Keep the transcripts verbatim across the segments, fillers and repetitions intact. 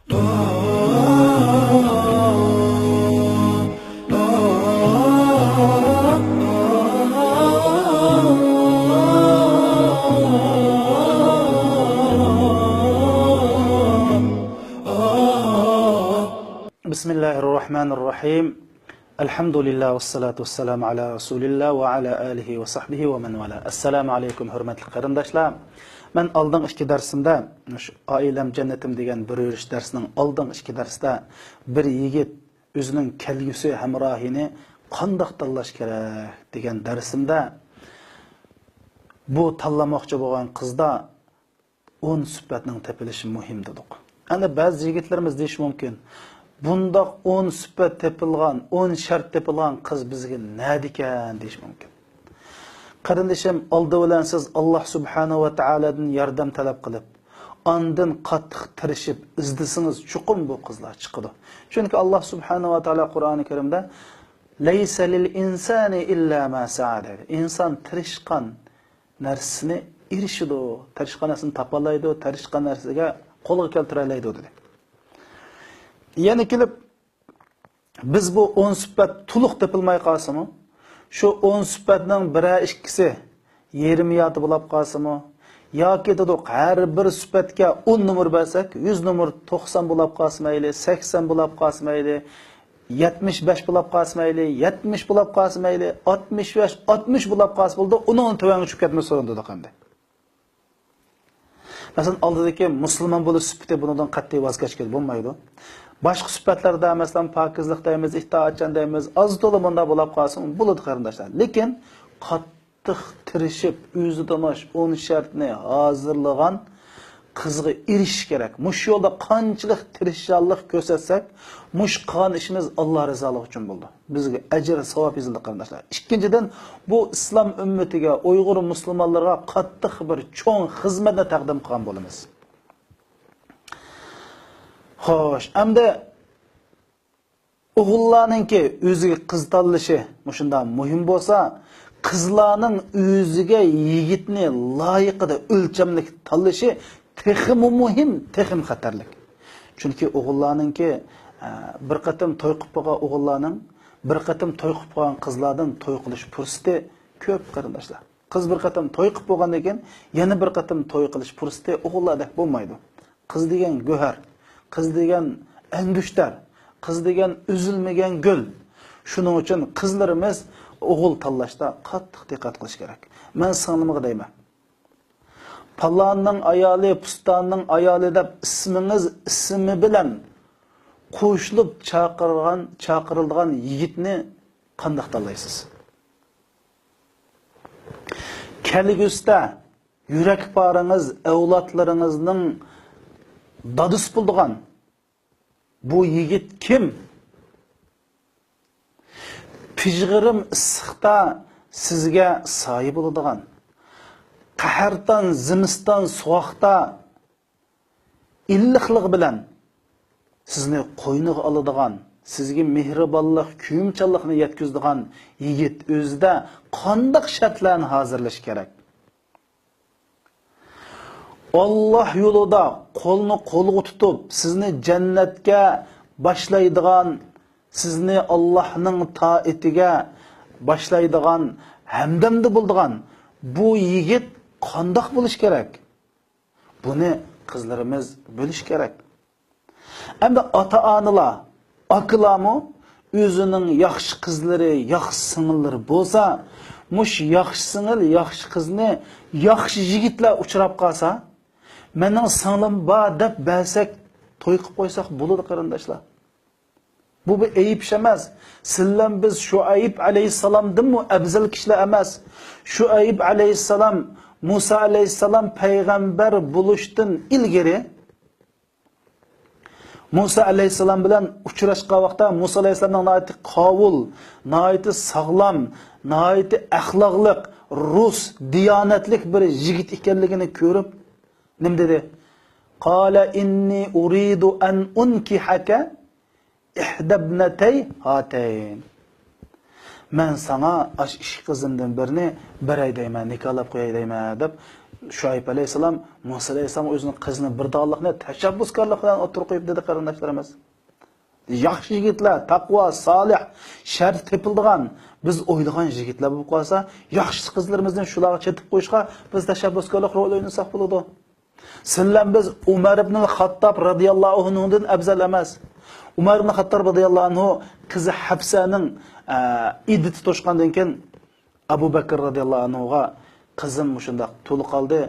بسم الله الرحمن الرحيم. ئەلھەمدۇلىللا، ۋەسسالاتۇ ۋەسسالامۇ ئالا رەسۇلىللا ۋە ئالا ئالىھى ۋە سەھبىھى ۋە مەن ۋالا. ئەسسالامۇ ئەلەيكۇم، ھۆرمەتلىك قېرىنداشلار. مەن ئالدىنقى ئىككى دەرسىمدە، مۇشۇ ئائىلەم جەننىتىم دېگەن بىر يۈرۈش دەرسنىڭ ئالدىنقى ئىككى دەرسىدە بىر يىگىت ئۆزىنىڭ كەلگۈسى ھەمراھىنى قانداق تاللاش كېرەك دېگەن دەرسىمدە، بۇ تاللىماقچى بولغان قىزدا ئون سۈپەتنىڭ تېپىلىشى مۇھىم دېدۇق. ئەنە بەزى يىگىتلىرىمىز دېيىشى مۇمكىن، بۇنداق ئون سۈپەت تېپىلغان، ئون شەرت تېپىلغان قىز بىزگە نەدىكەن دېيىشى مۇمكىن. قېرىندىشىم، ئالدى بىلەن سىز ئاللا سۇبھانەھۇ ۋە تائالادىن ياردەم تەلەپ قىلىپ، ئاندىن قاتتىق تىرىشىپ ئىزدىسىڭىز، چوقۇم بۇ قىزلار چىقىدۇ. چۈنكى ئاللا سۇبھانەھۇ ۋە تائالا قۇرئانى كەرىمدە، لەيسە لىل ئىنسانى ئىللا ما سەئە دەيدۇ. ئىنسان تىرىشقان نەرسىسىنى ئېرىشىدۇ، تىرىشقان نەرسىسىنى تاپالايدۇ، تىرىشقان نەرسىگە قولغا كەلتۈرەلەيدۇ دېدى. يەنە كېلىپ، بىز بۇ ئون سۈپەت تولۇق تېپىلماي قالسىمۇ، شۇ ئون سۈپەتنىڭ بىرەر ئىككىسى يېرىم يارتى بولاپ قالسىمۇ، ياكى دېدۇق، ھەر بىر سۈپەتكە ئون نومۇر بەرسەك، يۈز نومۇر توقسان بولاپ قالسا مەيلى، سەكسەن بولاپ قالسا مەيلى، يەتمىش بەش بولاپ قالسا مەيلى، يەتمىش بولاپ قالسا مەيلى، ئاتمىش بەش، ئاتمىش بولاپ قالسا بولىدۇ، ئۇنىڭدىن تۆۋەنگە چۈشۈپ كەتمىسۇن دېدۇق ئەمدى. مەسىلەن، ئالدىدىكى مۇسۇلمان بولۇش سۈپىتى، بۇنىڭدىن قەتئىي ۋاز كەچكىلى بولمايدۇ. باشقا سۈپەتلەردە، مەسىلەن، پاكىزلىق دەيمىز، ئىتائەتچان دەيمىز، ئاز تولا مۇنداق بولاپ قالسىمۇ بولىدۇ، قېرىنداشلار. لېكىن قاتتىق تىرىشىپ، ئۆزى تونۇش ئون شەرتنى ھازىرلىغان قىزغا ئېرىشىش كېرەك. مۇشۇ يولدا قانچىلىك تىرىشچانلىق كۆرسەتسەك، مۇشۇ قىلغان ئىشىمىز ئاللا رىزالىقى ئۈچۈن بولىدۇ. بىزگە ئەجىر، ساۋاب يېزىلدى، قېرىنداشلار. ئىككىنچىدىن، بۇ ئىسلام ئۈممىتىگە، ئۇيغۇر مۇسۇلمانلىرىغا قاتتىق بىر چوڭ خىزمەتنى تەقدىم قىلغان بولىمىز. خوش، ئەمدى ئوغۇللارنىڭكى ئۆزىگە قىز تاللىشى مۇشۇنداق مۇھىم بولسا، قىزلارنىڭ ئۆزىگە يىگىتنى لايىقىدا ئۆلچەملىك تاللىشى تېخىمۇ مۇھىم، تېخىمۇ خەتەرلىك. چۈنكى ئوغۇللارنىڭكى، ئە، بىر قېتىم توي قىلىپ بولغان ئوغۇللارنىڭ بىر قېتىم توي قىلىپ بولغان قىزلاردىن توي قىلىش پۇرسىتى كۆپ، قېرىنداشلار. قىز بىر قېتىم توي قىلىپ بولغاندىن كېيىن يەنە بىر قېتىم توي قىلىش پۇرسىتى ئوغۇللاردەك بولمايدۇ. قىز دېگەن گۆھەر، قىز دېگەن ئەنگۈشتەر، قىز دېگەن ئۈزۈلمىگەن گۈل. شۇنىڭ ئۈچۈن قىزلىرىمىز ئوغۇل تاللاشتا قاتتىق دىققەت قىلىش كېرەك. مەن سىڭلىمغا دەيمەن، پالاننىڭ ئايالى، پۇستاننىڭ ئايالى دەپ ئىسمىڭىز ئىسمى بىلەن قوشۇلۇپ چاقىرغان، چاقىرىلىدىغان يىگىتنى قانداق تاللايسىز؟ كەلگۈسىدە يۈرەك پارىڭىز، ئەۋلادلىرىڭىزنىڭ دادىسى بولىدىغان بۇ يىگىت كىم؟ پىژغىرىم ئىسسىقتا سىزگە سايە بولىدىغان، قەھەرتان زىمىستان سوغۇقتا ئىللىقلىقى بىلەن سىزنى قوينىغا ئالىدىغان، سىزگە مېھرىبانلىق، كۆيۈمچانلىقنى يەتكۈزىدىغان يىگىت ئۆزىدە قانداق شەرتلەرنى ھازىرلىشى كېرەك؟ ئاللاھ يولىدا قولنى قولغا تۇتۇپ، سىزنى جەننەتكە باشلايدىغان، سىزنى ئاللاھنىڭ تائىتىگە باشلايدىغان، ھەمدەمدە بولىدىغان بۇ يىگىت قانداق بولۇشى كېرەك؟ بۇنى قىزلىرىمىز بىلىشى كېرەك. ئەمدى ئاتا-ئانىلار، ئاكىلارمۇ ئۆزىنىڭ ياخشى قىزلىرى، ياخشى سىڭىللىرى بولسا، مۇشۇ ياخشى سىڭىل، ياخشى قىزنى ياخشى يىگىتلەر ئۇچراپ قالسا، مېنىڭ سىڭلىم بار دەپ بەرسەك، توي قىلىپ قويساق بولىدۇ، قېرىنداشلار. بۇ بىر ئەيىب ئىش ئەمەس. سىلەن بىز شۇئەيب ئەلەيھىسسالامدىنمۇ ئەۋزەل كىشىلەر ئەمەس. شۇئەيب ئەلەيھىسسالام مۇسا ئەلەيھىسسالام پەيغەمبەر بولۇشتىن ئىلگىرى، مۇسا ئەلەيھىسسالام بىلەن ئۇچراشقان ۋاقىتتا مۇسا ئەلەيھىسسالامنىڭ ناھايىتى قاۋۇل، ناھايىتى ساغلام، ناھايىتى ئەخلاقلىق، رۇس، دىيانەتلىك بىر يىگىت ئىكەنلىكىنى كۆرۈپ، نېمە دېدى؟ قال إني أريد أن أنكحك إحدى ابنتي هاتين. مەن ساڭا ئاشۇ ئىككى قىزىمدىن بىرنى بېرەي دەيمەن، نىكاھلاپ قوياي دەيمەن، دەپ شۇئەيب ئەلەيھىسسالام مۇسا ئەلەيھىسسالامغا ئۆزىنىڭ قىزىنى بېرىدىغانلىقىنى تەشەببۇسكارلىق بىلەن ئوتتۇرىغا قويۇپ دېدى، قېرىنداشلىرىمىز. ياخشى يىگىتلەر، تەقۋا، سالىھ، شەرتى تېپىلىدىغان، بىز ئويلىغان يىگىتلەر بولۇپ قالسا، ياخشى قىزلىرىمىزنى شۇلارغا چېتىپ قويۇشقا بىز تەشەببۇسكارلىق رولى ئوينىساق بولىدۇ. سىلەن بىز ئۇمەر ئىبنىل خاتتاب رازىياللاھۇ ئەنھۇدىن ئەۋزەل ئەمەس. ئۇمەر ئىبن خاتتاب رازىياللاھۇ ئەنھۇ قىزى ھەپسەنىڭ، ئە، ئىددىتى توشقاندىن كېيىن ئەبۇ بەكرى رازىياللاھۇ ئەنھۇغا، «قىزىم مۇشۇنداق تولا قالدى،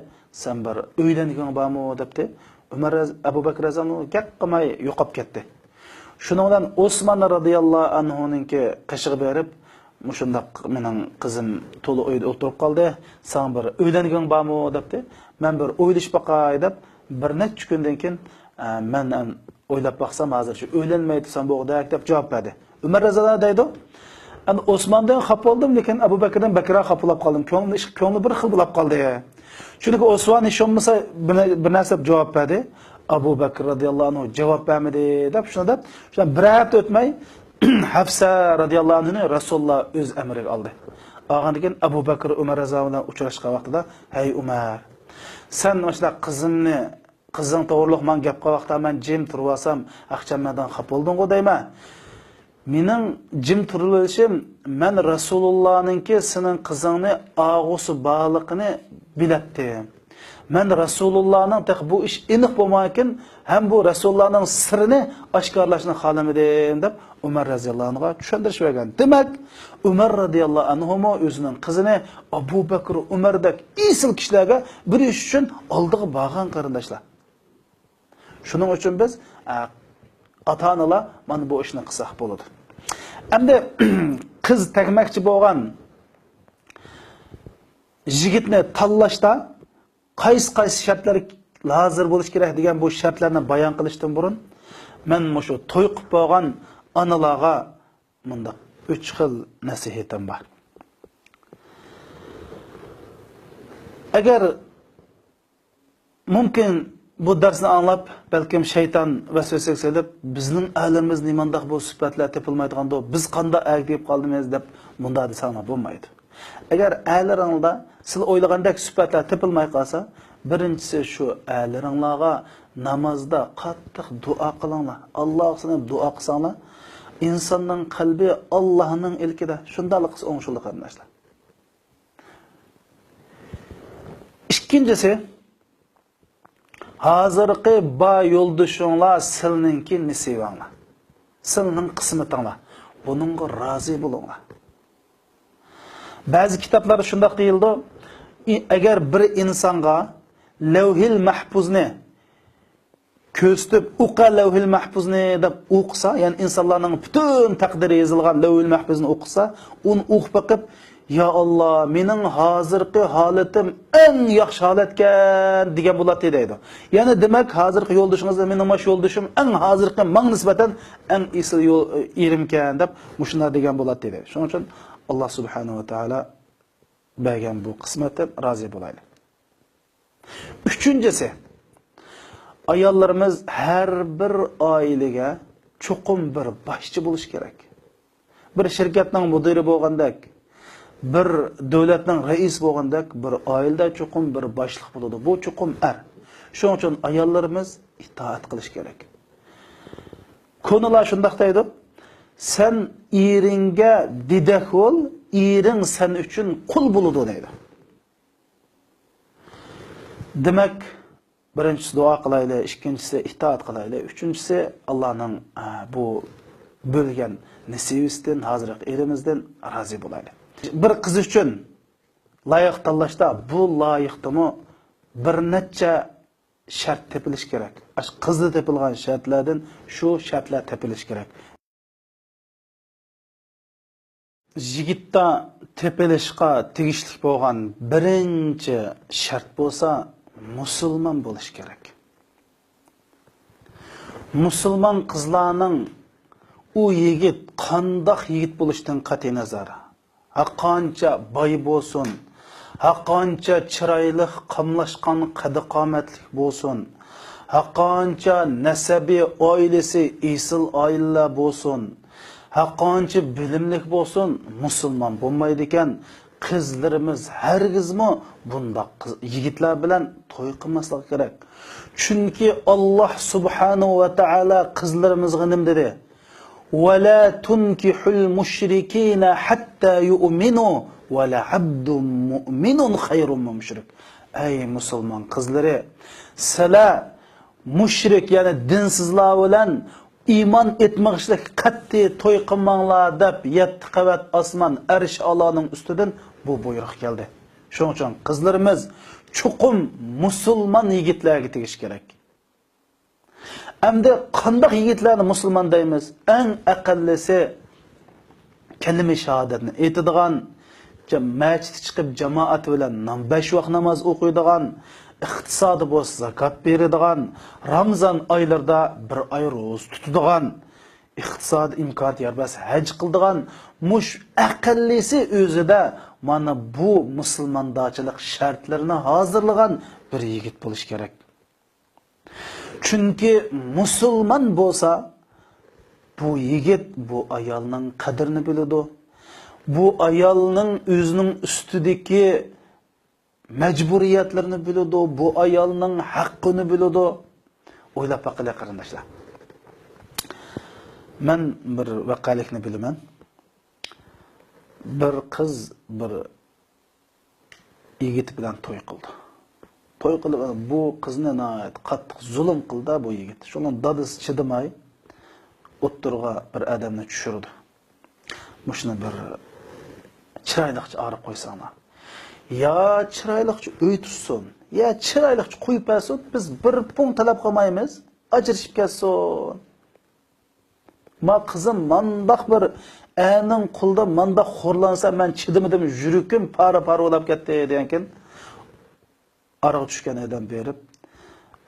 سەن بىر ئۆيلەنگۈڭ بارمۇ؟» دەپتۇ. ئۇمەر رەز-، ئەبۇ بەكرى رازىياللاھۇ ئەنھۇ گەپ قىلماي يوقاپ كەتتى. شۇنىڭ بىلەن ئوسمان رازىياللاھۇ ئەنھۇنىڭكى قېشىغا بېرىپ، «مۇشۇنداق مېنىڭ قىزىم تولا ئۆيدە ئولتۇرۇپ قالدى، ساڭا بىر ئۆيلەنگۈڭ بارمۇ؟» دەپتۇ. «مەن بىر ئويلىشىپ باقاي» دەپ، بىر نەچچە كۈندىن كېيىن، «ئە، مەن ئەن ئويلاپ باقسام، ھازىرچە ئۆيلەنمەي تۇرسام بولغۇدەك» دەپ جاۋاب بەردى. ئۆمەر رەزىياللاھۇ ئەنھۇ دەيدۇ، «ئەن ئوسماندىن خاپا بولدۇم، لېكىن ئەبۇ بەكرىدىن بەكرەك خاپا بولۇپ قالدىم. كۆڭلۈم، كۆڭلى بىر خىل بولۇپ قالدى. چۈنكى ئوسمان ھېچ بولمىسا بىر، بىر نەرسە دەپ جاۋاب بەردى. ئەبۇ بەكرى رازىياللاھۇ ئەنھۇ جاۋاب بەرمىدى» دەپ، شۇنى دەپ، شۇنداق بىر ھەپتە ئۆتمەي، ھەپسە رازىياللاھۇ ئەنھۇنى رەسۇلۇللا ئۆز ئەمرىگە ئالدى. ئالغاندىن كېيىن ئەبۇ بەكرى ئۆمەر رەزىياللاھۇ ئەنھۇ بىلەن ئۇچراشقان ۋاقتىدا، «ھەي ئۆمەر، سەن مۇشۇنداق قىزىمنى، قىزىڭ توغرۇلۇق ماڭا گەپ قىلغان ۋاقىتتا مەن جىم تۇرۇۋالسام، ئەخچام مەندىن خاپا بولدۇڭغۇ دەيمەن. مېنىڭ جىم تۇرۇۋېلىشىم مەن رەسۇلۇللانىڭكى سېنىڭ قىزىڭنى ئاغۇسى بارلىقىنى بىلەتتىم. مەن رەسۇلۇللانىڭ تېخى بۇ ئىش ئېنىق بولمىغانكىن ھەم بۇ رەسۇلۇللانىڭ سىرىنى ئاشكارىلاشنى خالىمىدىم» دەپ ئۆمەر رەزىياللاھۇ ئەنھۇغا چۈشەندۈرۈش بەرگەن. دېمەك، ئۆمەر رەزىياللاھۇ ئەنھۇمۇ ئۆزىنىڭ قىزىنى ئەبۇ بەكرى، ئۆمەردەك ئېسىل كىشىلەرگە بېرىش ئۈچۈن ئالدىغا بارغان، قېرىنداشلار. شۇنىڭ ئۈچۈن بىز، ئە، ئاتا-ئانىلار مانا بۇ ئىشنى قىلساق بولىدۇ. ئەمدى قىز تەگمەكچى بولغان يىگىتنى تاللاشتا قايسى، قايسى شەرتلەر ھازىر بولۇشى كېرەك دېگەن بۇ شەرتلەرنى بايان قىلىشتىن بۇرۇن، مەن مۇشۇ توي قىلىپ بولغان ئانىلارغا مۇنداق ئۈچ خىل نەسىھىتىم بار. ئەگەر مۇمكىن، بۇ دەرسنى ئاڭلاپ، بەلكىم شەيتان ۋەسۋەسىگە سېلىپ، «بىزنىڭ ئەرلىرىمىز نېمانداق بۇ سۈپەتلەر تېپىلمايدىغاندۇ، بىز قانداق ئەرگە تېپىپ قالدىمىز؟» دەپ مۇنداق دېسەڭلار بولمايدۇ. ئەگەر ئەرلىرىڭلاردا سىلەر ئويلىغاندەك سۈپەتلەر تېپىلماي قالسا، بىرىنچىسى شۇ، ئەرلىرىڭلارغا نامازدا قاتتىق دۇئا قىلىڭلار. ئاللاغا سېلىنىپ دۇئا قىلساڭلار، ئىنساننىڭ قەلبى ئاللانىڭ ئىلكىدە. شۇنداقلا قىلسا ئوڭشىلىدۇ، قېرىنداشلار. ئىككىنچىسى، ھازىرقى بار يولدىشىڭلار سىلنىڭكى نېسىۋەڭلار، سىلنىڭ قىسمىتىڭلار. بۇنىڭغا رازى بولۇڭلار. بەزى كىتابلاردا شۇنداق دېيىلىدۇ، ئى-، ئەگەر بىر ئىنسانغا لەۋھىل مەھپۇزنى كۆرسىتىپ، ئوقۇ لەۋھىل مەھپۇزنى دەپ ئوقۇسا، يەنى ئىنسانلارنىڭ پۈتۈن تەقدىرى يېزىلغان لەۋھىل مەھپۇزنى ئوقۇسا، ئۇنى ئوقۇپ بېقىپ، يا ئاللا، مېنىڭ ھازىرقى ھالىتىم ئەڭ ياخشى ھالەتكەن دېگەن بولاتتى دەيدۇ. يەنى دېمەك، ھازىرقى يولدىشىڭىز، مېنىڭ مانا شۇ يولدىشىم ئەڭ ھازىرقى ماڭا نىسبەتەن ئەڭ ئېسىل يول، ئېرىمكەن دەپ مۇشۇنداق دېگەن بولاتتى دەيدۇ. شۇنىڭ ئۈچۈن ئاللا سۇبھانەھۇ ۋە تائالا بەرگەن بۇ قىسمەتتىن رازى بولايلى. ئۈچىنچىسى، ئاياللىرىمىز ھەر بىر ئائىلىگە چوقۇم بىر باشچى بولۇشى كېرەك. بىر شىركەتنىڭ مۇدىرى بولغاندەك، بىر دۆلەتنىڭ رەئىسى بولغاندەك، بىر ئائىلىدە چوقۇم بىر باشلىق بولىدۇ. بۇ چوقۇم ئەر. شۇنىڭ ئۈچۈن ئاياللىرىمىز ئىتائەت قىلىشى كېرەك. كونىلار شۇنداق دەيدۇ، «سەن ئېرىڭگە دېدەك بول، ئېرىڭ سەن ئۈچۈن قۇل بولىدۇ» دەيدۇ. دېمەك، بىرىنچىسى دۇئا قىلايلى، ئىككىنچىسى ئىتائەت قىلايلى، ئۈچىنچىسى ئاللانىڭ، ئە، بۇ بۆلگەن نېسىۋىسىدىن، ھازىرقى ئېرىمىزدىن رازى بولايلى. بىر قىز ئۈچۈن لايىق تاللاشتا بۇ لايىقتىمۇ بىر نەچچە شەرت تېپىلىشى كېرەك. ئاشۇ قىزدا تېپىلغان شەرتلەردىن شۇ شەرتلەر تېپىلىشى كېرەك. يىگىتتە تېپىلىشقا تېگىشلىك بولغان بىرىنچى شەرت بولسا، مۇسۇلمان بولۇش كېرەك. مۇسۇلمان قىزلارنىڭ ئۇ يىگىت قانداق يىگىت بولۇشىدىن قەتئىينەزەر، ھەرقانچە باي بولسۇن، ھەرقانچە چىرايلىق، قاملاشقان قەددى-قامەتلىك بولسۇن، ھەرقانچە نەسەبى، ئائىلىسى ئېسىل ئائىلىلەر بولسۇن، ھەرقانچە بىلىملىك بولسۇن، مۇسۇلمان بولمايدىكەن. قىزلىرىمىز ھەرگىزمۇ بۇنداق قىز، يىگىتلەر بىلەن توي قىلماسلىقى كېرەك. چۈنكى ئاللاھ سۇبھانەھۇ ۋە تائالا قىزلىرىمىزغا نېمە دېدى؟ «ولا تنكحوا المشركين حتى يؤمنوا ولعبد مؤمن خير من مشرك». ئەي مۇسۇلمان قىزلىرى، سىلەر مۇشرىك، يەنى دىنسىزلار بىلەن ئىمان ئېيتمىغۇچىلىك قەتئىي توي قىلماڭلار دەپ، يەتتە قەۋەت ئاسمان ئەرش ئالانىڭ ئۈستىدىن بۇ بۇيرۇق كەلدى. شۇنىڭ ئۈچۈن قىزلىرىمىز چوقۇم مۇسۇلمان يىگىتلەرگە تېگىش كېرەك. ئەمدى قانداق يىگىتلەرنى مۇسۇلمان دەيمىز؟ ئەڭ ئەقەللىسى كەلىمە شاھادەتنى ئېيتىدىغان، جا-، مەچىتكە چىقىپ جامائەت بىلەن نام-، بەش ۋاق ناماز ئوقۇيدىغان، ئىقتىسادى بولسا زاكات بېرىدىغان، رامزان ئايلىرىدا بىر ئاي روزا تۇتىدىغان، ئىقتىسادىي ئىمكانىيەت يار بەرسە ھەج قىلىدىغان، مۇشۇ ئەقەللىسى ئۆزىدە مانا بۇ مۇسۇلماندارچىلىق شەرتلىرىنى ھازىرلىغان بىر يىگىت بولۇشى كېرەك. چۈنكى مۇسۇلمان بولسا، بۇ يىگىت بۇ ئايالنىڭ قەدرىنى بىلىدۇ. بۇ ئايالنىڭ ئۆزىنىڭ ئۈستىدىكى مەجبۇرىيەتلىرىنى بىلىدۇ، بۇ ئايالنىڭ ھەققىنى بىلىدۇ. ئويلاپ باقىلى، قېرىنداشلار. مەن بىر ۋەقەلىكنى بىلىمەن. بىر قىز بىر يىگىت بىلەن توي قىلدى. توي قىلىپ، بۇ قىزنى ناھايىتى قاتتىق زۇلۇم قىلدى بۇ يىگىت. شۇنىڭ دادىسى چىدىماي، ئوتتۇرىغا بىر ئادەمنى چۈشۈردى. مۇشۇنى بىر چىرايلىقچە ئايرىپ قويساڭلار. يا چىرايلىقچە ئۆي تۇتسۇن، يا چىرايلىقچە قويۇپ بەرسۇن، بىز بىر پۇڭ تەلەپ قىلمايمىز، ئاجرىشىپ كەتسۇن. ما قىزىم، مانداق بىر ئەرنىڭ قولىدا مانداق خورلانسا، مەن چىدىمىدىم، يۈرىكىم پارە-پارە بولاپ كەتتى، دېگەنكىن، ئارىغا چۈشكەن ئادەم بېرىپ،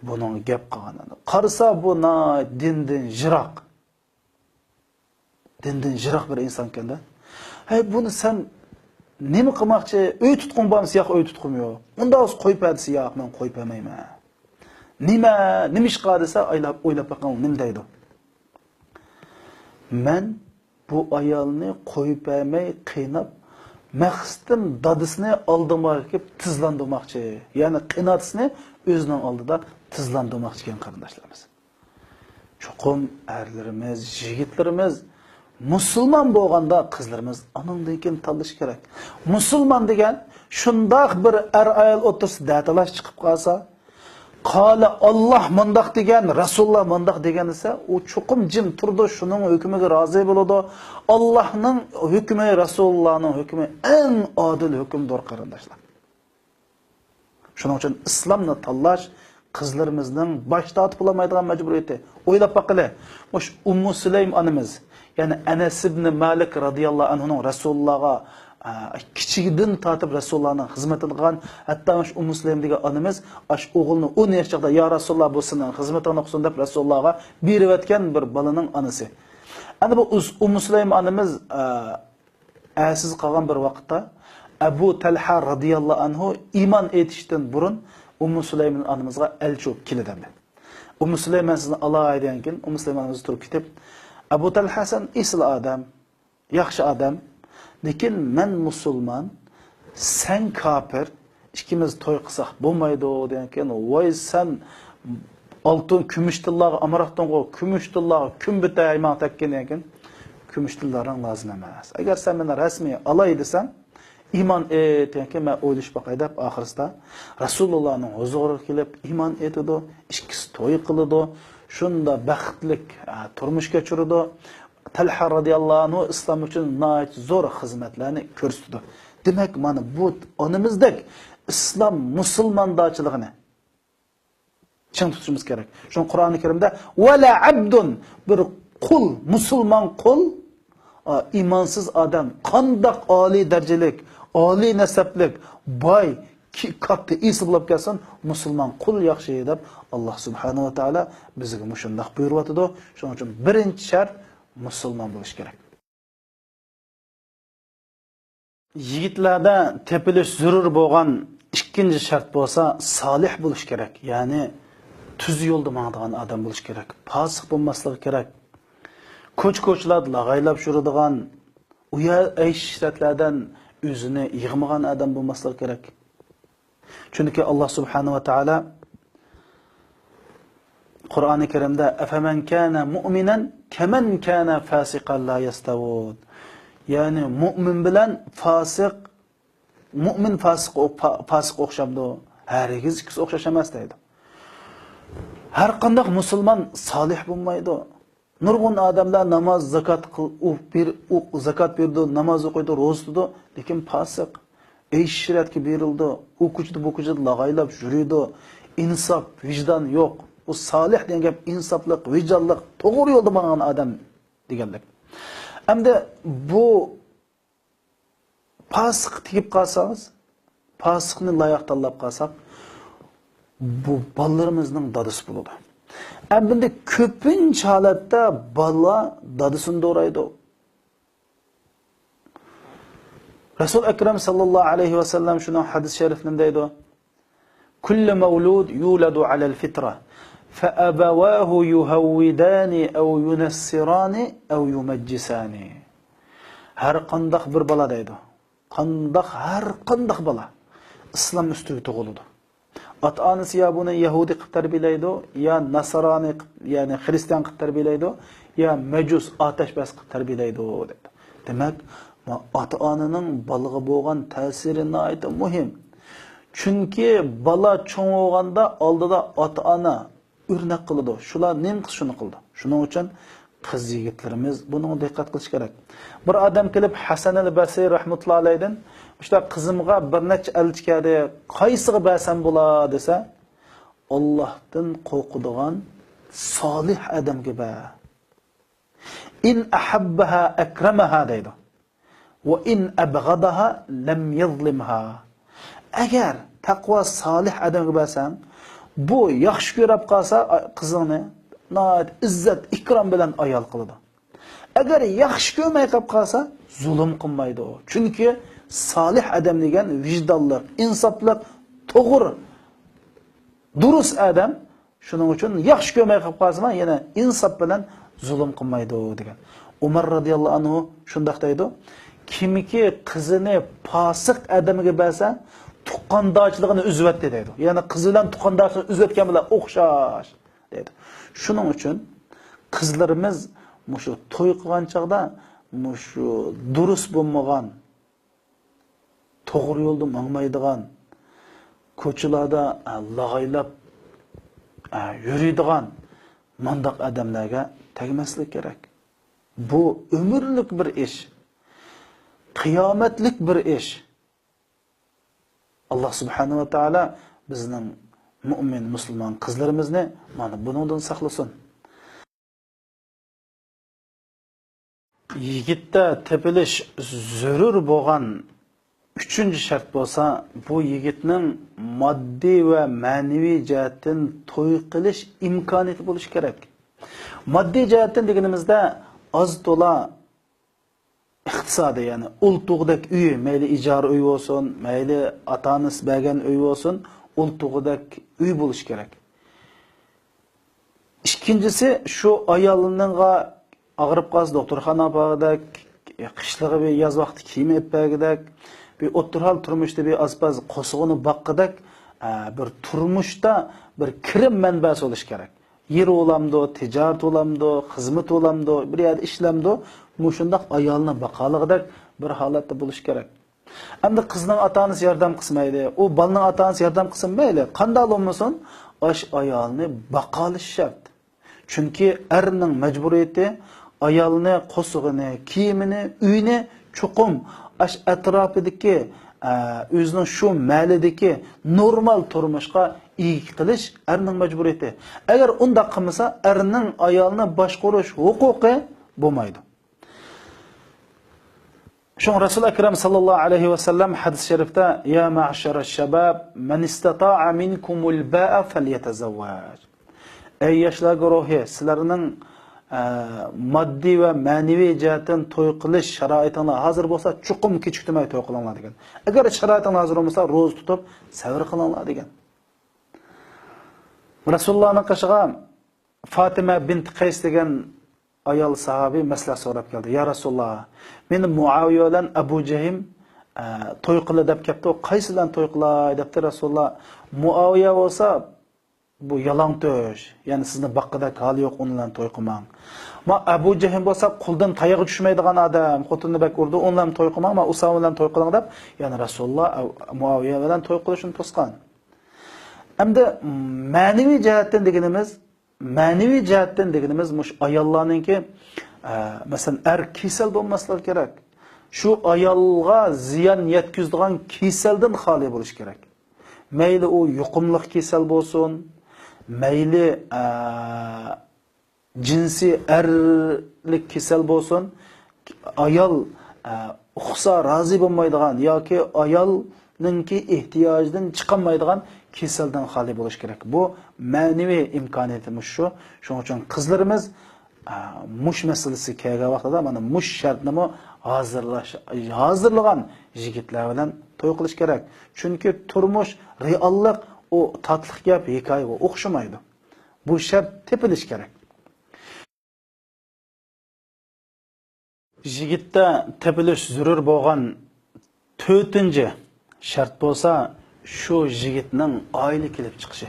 بۇنىڭغا گەپ قىلغان. قارىسا، بۇ ناھايىتى دىندىن يىراق. دىندىن يىراق بىر ئىنسانكەن-دە. ھەي، بۇنى سەن نېمە قىلماقچى؟ ئۆي تۇتقۇڭ بارمۇ دېسە، ياق، ئۆي تۇتقۇم يوق. ئۇنداق بولسا قويۇپ بەر دېسە، ياق، مەن قويۇپ بەرمەيمەن. نېمە؟ نېمە ئىش قىلار دېسە، ئويلاپ، ئويلاپ بېقىڭ، نېمە دەيدۇ؟ مەن بۇ ئايالنى قويۇپ بەرمەي قىيناپ، مەقسىتىم دادىسىنى ئالدىمغا ئەكىپ تىزلاندۇرماقچى. يەنى قېيىنئاتىسىنى ئۆزىنىڭ ئالدىدا تىزلاندۇرماقچى ئىكەن، قېرىنداشلىرىمىز. چوقۇم ئەرلىرىمىز، يىگىتلىرىمىز مۇسۇلمان بولغاندا قىزلىرىمىز ئانىڭدىن كېيىن تاللىشى كېرەك. مۇسۇلمان دېگەن شۇنداق بىر ئەر-ئايال ئوتتۇرىسىدا دەتالاش چىقىپ قالسا، قالە ئاللاھ مۇنداق دېگەن، رەسۇلۇللاھ مۇنداق دېگەن دېسە، ئۇ چوقۇم جىم تۇرىدۇ، شۇنىڭ ھۆكمىگە رازى بولىدۇ. ئاللاھنىڭ ھۆكمى، رەسۇلۇللاھنىڭ ھۆكمى ئەڭ ئادىل ھۆكۈمدۇر، قېرىنداشلار. شۇنىڭ ئۈچۈن ئىسلامنى تاللاش قىزلىرىمىزنىڭ باش تارتىپ بولالمايدىغان مەجبۇرىيىتى. ئويلاپ باققىلى، مۇشۇ ئۇممۇ سۇلەيم ئانىمىز، يەنى ئەنەس ئىبنى مالىك رازىياللاھۇ ئەنھۇنىڭ رەسۇلۇللاھقا، ئە، كىچىكىدىن تارتىپ رەسۇلۇللاھنىڭ خىزمىتىدە قىلغان، ھەتتا مۇشۇ ئۇممۇ سۇلەيم دېگەن ئانىمىز ئاشۇ ئوغلىنى ئون ياش چاغدا، يا رەسۇلۇللاھ، بۇ سېنىڭ خىزمىتىڭدە قىلسۇن دەپ رەسۇلۇللاھقا بېرىۋەتكەن بىر بالىنىڭ ئانىسى. ئەنە بۇ ئۇز-، ئۇممۇ سۇلەيم ئانىمىز، ئە، ئەرسىز قالغان بىر ۋاقىتتا ئەبۇ تەلھە رازىياللاھۇ ئەنھۇ ئىمان ئېيتىشتىن بۇرۇن ئۇممۇ سۇلەيمان ئانىمىزغا ئەلچى بولۇپ كېلىدۇ ئەمدى. ئۇممۇ سۇلەيمان سىزنى ئالاي دېگەنكىن، ئۇممۇ سۇلەيمان ئانىمىز تۇرۇپ كېتىپ، ئەبۇ تەلھە، سەن ئېسىل ئادەم، ياخشى ئادەم، لېكىن مەن مۇسۇلمان، سەن كاپىر، ئىككىمىز توي قىلساق بولمايدۇ دېگەنكىن، ۋاي سەن ئالتۇن كۈمۈش تىللارغا ئامراقتىڭغۇ، كۈمۈش تىللارغا كۈن بىتەي ماڭا تەگكىن دېگەنكىن، كۈمۈش تىللارىڭ لازىم ئەمەس. ئەگەر سەن مېنى رەسمىي ئالاي دېسەڭ، ئىمان ئېيت دېگەنكىن، مەن ئويلىشىپ باقاي دەپ، ئاخىرسىدا رەسۇلۇللانىڭ ھۇزۇرىغا كېلىپ ئىمان ئېيتىدۇ، ئىككىسى توي قىلىدۇ، شۇنداق بەختلىك، ئە، تۇرمۇش كەچۈرىدۇ. تەلھە رازىياللاھۇ ئەنھۇ ئىسلام ئۈچۈن ناھايىتى زور خىزمەتلەرنى كۆرسىتىدۇ. دېمەك، مانا بۇ ئانىمىزدەك ئىسلام مۇسۇلماندارچىلىقىنى چىڭ تۇتۇشىمىز كېرەك. شۇڭا قۇرئانى كەرىمدە «ۋەلا ئەبدۇن»، بىر قۇل، مۇسۇلمان قۇل، ئا، ئىمانسىز ئادەم قانداق ئالىي دەرىجىلىك، ئالىي نەسەبلىك، باي، كى-، كاتتا ئىيسى بولۇپ كەلسۇن، مۇسۇلمان قۇل ياخشى دەپ، ئاللاھ سۇبھانەھۇ ۋە تائالا بىزگە مۇشۇنداق بۇيرۇۋاتىدۇ. شۇنىڭ ئۈچۈن بىرىنچى شەرت مۇسۇلمان بولۇش كېرەك. يىگىتلەردە تېپىلىش زۆرۈر بولغان ئىككىنچى شەرت بولسا سالىھ بولۇش كېرەك. يەنى تۈز يولدا ماڭىدىغان ئادەم بولۇش كېرەك. پاسىق بولماسلىقى كېرەك. كوچا-كوچىلاردا لاغايلاپ يۈرىدىغان، ئۇ يەر ئەيش-ئىشرەتلەردىن ئۆزىنى يىغمىغان ئادەم بولماسلىقى كېرەك. چۈنكى ئاللا سۇبھانەھۇ ۋە تائالا قۇرئانى كەرىمدە، «ئەفەمەن كانە مۇئمىنەن كەمەن كانە فاسىقەن لا يەستەۋۇن.» يەنى مۇئمىن بىلەن فاسىق، مۇئمىن فاسىق، پا-، پاسىق ئوخشامدۇ؟ ھەرگىز ئىككىسى ئوخشاش ئەمەس دەيدۇ. ھەر قانداق مۇسۇلمان سالىھ بولمايدۇ. نۇرغۇن ئادەملەر ناماز، زاكات قىل-، ئۇ بېر-، ئۇ زاكات بېرىدۇ، ناماز ئوقۇيدۇ، روزا تۇتىدۇ، لېكىن پاسىق. ئەيش-ئىشرەتكە بېرىلىدۇ، ئۇ كوچىدا، بۇ كوچىدا لاغايلاپ يۈرىدۇ. ئىنساپ، ۋىجدان يوق. ئۇ سالىھ دېگەن گەپ ئىنساپلىق، ۋىجدانلىق، توغرا يولدا ماڭغان ئادەم دېگەنلىك. ئەمدى بۇ پاسىققا تېگىپ قالسىڭىز، پاسىقنى لايىق تاللاپ قالساق، بۇ بالىلىرىمىزنىڭ دادىسى بولىدۇ. ئەمدى كۆپىنچە ھالەتتە بالا دادىسىنى دورايدۇ. رەسۇل ئەكرەم ساللاللاھۇ ئەلەيھى ۋەسەللەم شۇنىڭ ھەدىس شەرىفىنى دەيدۇ، كل مولود يولد على الفطرة، فأبواه يهودانه أو ينصرانه أو يمجسانه. ھەر قانداق بىر بالا دەيدۇ. قانداق، ھەر قانداق بالا ئىسلام ئۈستىگە تۇغۇلىدۇ. ئاتا-ئانىسى يا بۇنى يەھۇدىي قىلىپ تەربىيەلەيدۇ، يا ناسرانىي قىلىپ، يەنى خرىستىيان قىلىپ تەربىيەلەيدۇ، يا مەجۇس، ئاتەشپەرەس قىلىپ تەربىيەلەيدۇ دەيدۇ. دېمەك، ئاتا-ئانىنىڭ بالىغا بولغان تەسىرى ناھايىتى مۇھىم. چۈنكى بالا چوڭ بولغاندا ئالدىدا ئاتا-ئانا ئۆرنەك قىلىدۇ. شۇلار نېمە قىلسا شۇنى قىلىدۇ. شۇنىڭ ئۈچۈن قىز يىگىتلىرىمىز بۇنىڭغا دىققەت قىلىشى كېرەك. بىر ئادەم كېلىپ ھەسەن ئەل بەسرى رەھمەتۇللا ئەلەيھىدىن، مۇشۇنداق قىزىمغا بىر نەچچە ئەلچى كەلدى، قايسىغا بەرسەم بولا دېسە، ئاللاھتىن قورقىدىغان سالىھ ئادەمگە بەر. ئىن ئەھەببەھا ئەكرەمەھا دەيدۇ. ۋە ئىن ئەبغەدەھا لەم يەزلىمھا. ئەگەر تەقۋا سالىھ ئادەمگە بەرسەڭ، بۇ ياخشى كۆرۈپ قالسا قىزىڭنى، ناھايىتى ئىززەت، ئىكرام بىلەن ئايال قىلىدۇ. ئەگەر ياخشى كۆرمەي قېلىپ قالسا، زۇلۇم قىلمايدۇ. چۈنكى سالىھ ئادەم دېگەن ۋىجدانلىق، ئىنساپلىق، توغرا، دۇرۇس ئادەم. شۇنىڭ ئۈچۈن ياخشى كۆرمەي قېلىپ قالسىمۇ، يەنە ئىنساپ بىلەن زۇلۇم قىلمايدۇ دېگەن. ئۇمار رازىياللاھۇ ئەنھۇ شۇنداق دەيدۇ، كىمكى قىزىنى پاسىق ئادەمگە بەرسە، تۇغقاندارچىلىقىنى ئۈزۈۋەتتى دەيدۇ. يەنى قىزى بىلەن تۇغقاندارچىلىقىنى ئۈزۈۋەتكەن بىلەن ئوخشاش دەيدۇ. شۇنىڭ ئۈچۈن قىزلىرىمىز مۇشۇ توي قىلغان چاغدا مۇشۇ دۇرۇس بولمىغان، توغرا يولدا ماڭمايدىغان، كوچىلاردا، ئە، لاغايلاپ، ئە، يۈرىدىغان مانداق ئادەملەرگە تەگمەسلىك كېرەك. بۇ ئۆمۈرلۈك بىر ئىش، قىيامەتلىك بىر ئىش. ئاللا سۇبھانەھۇ ۋە تائالا بىزنىڭ مۇئمىن، مۇسۇلمان قىزلىرىمىزنى مانا بۇنىڭدىن ساقلىسۇن. يىگىتتە تېپىلىش زۆرۈر بولغان ئۈچىنچى شەرت بولسا، بۇ يىگىتنىڭ ماددىي ۋە مەنىۋى جەھەتتىن توي قىلىش ئىمكانىيىتى بولۇشى كېرەك. ماددىي جەھەتتىن دېگىنىمىزدە، ئاز تولا ئىقتىسادىي، يەنى ئۇل تۇغدەك ئۆيى، مەيلى ئىجارە ئۆي بولسۇن، مەيلى ئاتا-ئانىسى بەرگەن ئۆي بولسۇن، ئۇل تۇغدەك ئۆي بولۇشى كېرەك. ئىككىنچىسى، شۇ ئايالنىڭغا ئاغرىپ قالسا دوختۇرخانا ئاپارغۇدەك، قىشلىقى بىر ياز ۋاقتى كىيىم ئېلىپ بەرگۈدەك، بىر ئوتتۇرا ھال تۇرمۇشتا بىر ئاز-پاز قورسىقىنى باققۇدەك، ئە، بىر تۇرمۇشتا بىر كىرىم مەنبەسى بولۇشى كېرەك. يېرى بولامدۇ، تىجارىتى بولامدۇ، خىزمىتى بولامدۇ، بىر يەردە ئىشلەمدۇ، مۇشۇنداق ئايالنى باقالىغۇدەك بىر ھالەتتە بولۇشى كېرەك. ئەمدى قىزنىڭ ئاتا-ئانىسى ياردەم قىلسا مەيلى، ئۇ بالىنىڭ ئاتا-ئانىسى ياردەم قىلسا مەيلى، قانداق بولمىسۇن، ئاش ئايالنى باقالىشى شەرت. چۈنكى ئەرنىڭ مەجبۇرىيىتى ئايالنى، قورسىقىنى، كىيىمىنى، ئۆيىنى چوقۇم ئاش ئەتراپىدىكى، ئە، ئۆزىنىڭ شۇ مەھەللىدىكى نورمال تۇرمۇشقا ئىگە قىلىش ئەرنىڭ مەجبۇرىيىتى. ئەگەر ئۇنداق قىلمىسا، ئەرنىڭ ئايالنى باشقۇرۇش ھوقۇقى بولمايدۇ. شۇڭا رەسۇل ئەكرەم ساللاللاھۇ ئەلەيھى ۋەسەللەم ھەدىس شەرىفتە، يا مەشەرەش شەباب، مەن ئىستەتائە مىنكۇمۇل بائە فەليەتەزەۋۋەج. ئەي ياشلار گۇرۇھى، سىلەرنىڭ، ئە، ماددىي ۋە مەنىۋى جەھەتتىن توي قىلىش شارائىتىڭلار ھازىر بولسا، چوقۇم كېچىكتۈرمەي توي قىلىڭلار دېگەن. ئەگەر شارائىتىڭلار ھازىر بولمىسا، روزا تۇتۇپ سەۋر قىلىڭلار دېگەن. رەسۇلۇللانىڭ قېشىغا فاتىمە بىنت قەيس دېگەن ئايال ساھابى مەسلىھەت سوراپ كەلدى. يا رەسۇلاللا، مېنى مۇئاۋىيە بىلەن ئەبۇ جەھىم، ئە، توي قىلى دەپ كەپتۇ. قايسى بىلەن توي قىلاي دەپتۇ رەسۇلاللا. مۇئاۋىيە بولسا بۇ يالاڭتۆش، يەنى سىزنى باققۇدەك ھالى يوق، ئۇنى بىلەن توي قىلماڭ. ما ئەبۇ جەھىم بولسا قولدىن تايىقى چۈشمەيدىغان ئادەم، خوتۇنىنى بەك ئۇرىدۇ، ئۇنى بىلەن توي قىلماڭ، ما ئۇسامە بىلەن توي قىلىڭ دەپ، يەنى رەسۇلاللا ئەو-، مۇئاۋىيە بىلەن توي قىلىشنى توسقان. ئەمدى مەنىۋى جەھەتتىن دېگىنىمىز، مەنىۋى جەھەتتىن دېگىنىمىز مۇشۇ ئاياللارنىڭكى، ئە، مەسىلەن، ئەر كېسەل بولماسلىقى كېرەك. شۇ ئايالغا زىيان يەتكۈزىدىغان كېسەلدىن خالىي بولۇشى كېرەك. مەيلى ئۇ يۇقۇملۇق كېسەل بولسۇن، مەيلى، ئە، جىنسىي ئەرلىك كېسەل بولسۇن، ئايال، ئە، ئۇقسا رازى بولمايدىغان ياكى ئايالنىڭكى ئېھتىياجىدىن چىقالمايدىغان كېسەلدىن خالىي بولۇش كېرەك. بۇ مەنىۋى ئىمكانىيىتىمىز شۇ. شۇنىڭ ئۈچۈن قىزلىرىمىز، ئە، مۇش مەسىلىسى كەلگەن ۋاقتىدا مانا مۇش شەرتنىمۇ ھازىرلاش، ھازىرلىغان يىگىتلەر بىلەن توي قىلىش كېرەك. چۈنكى تۇرمۇش، رېئاللىق ئۇ تاتلىق گەپ، ھېكايىگە ئوخشىمايدۇ. بۇ شەرت تېپىلىش كېرەك. يىگىتتە تېپىلىش زۆرۈر بولغان تۆتىنچى شەرت بولسا، شۇ يىگىتنىڭ ئائىلە كېلىپ چىقىشى.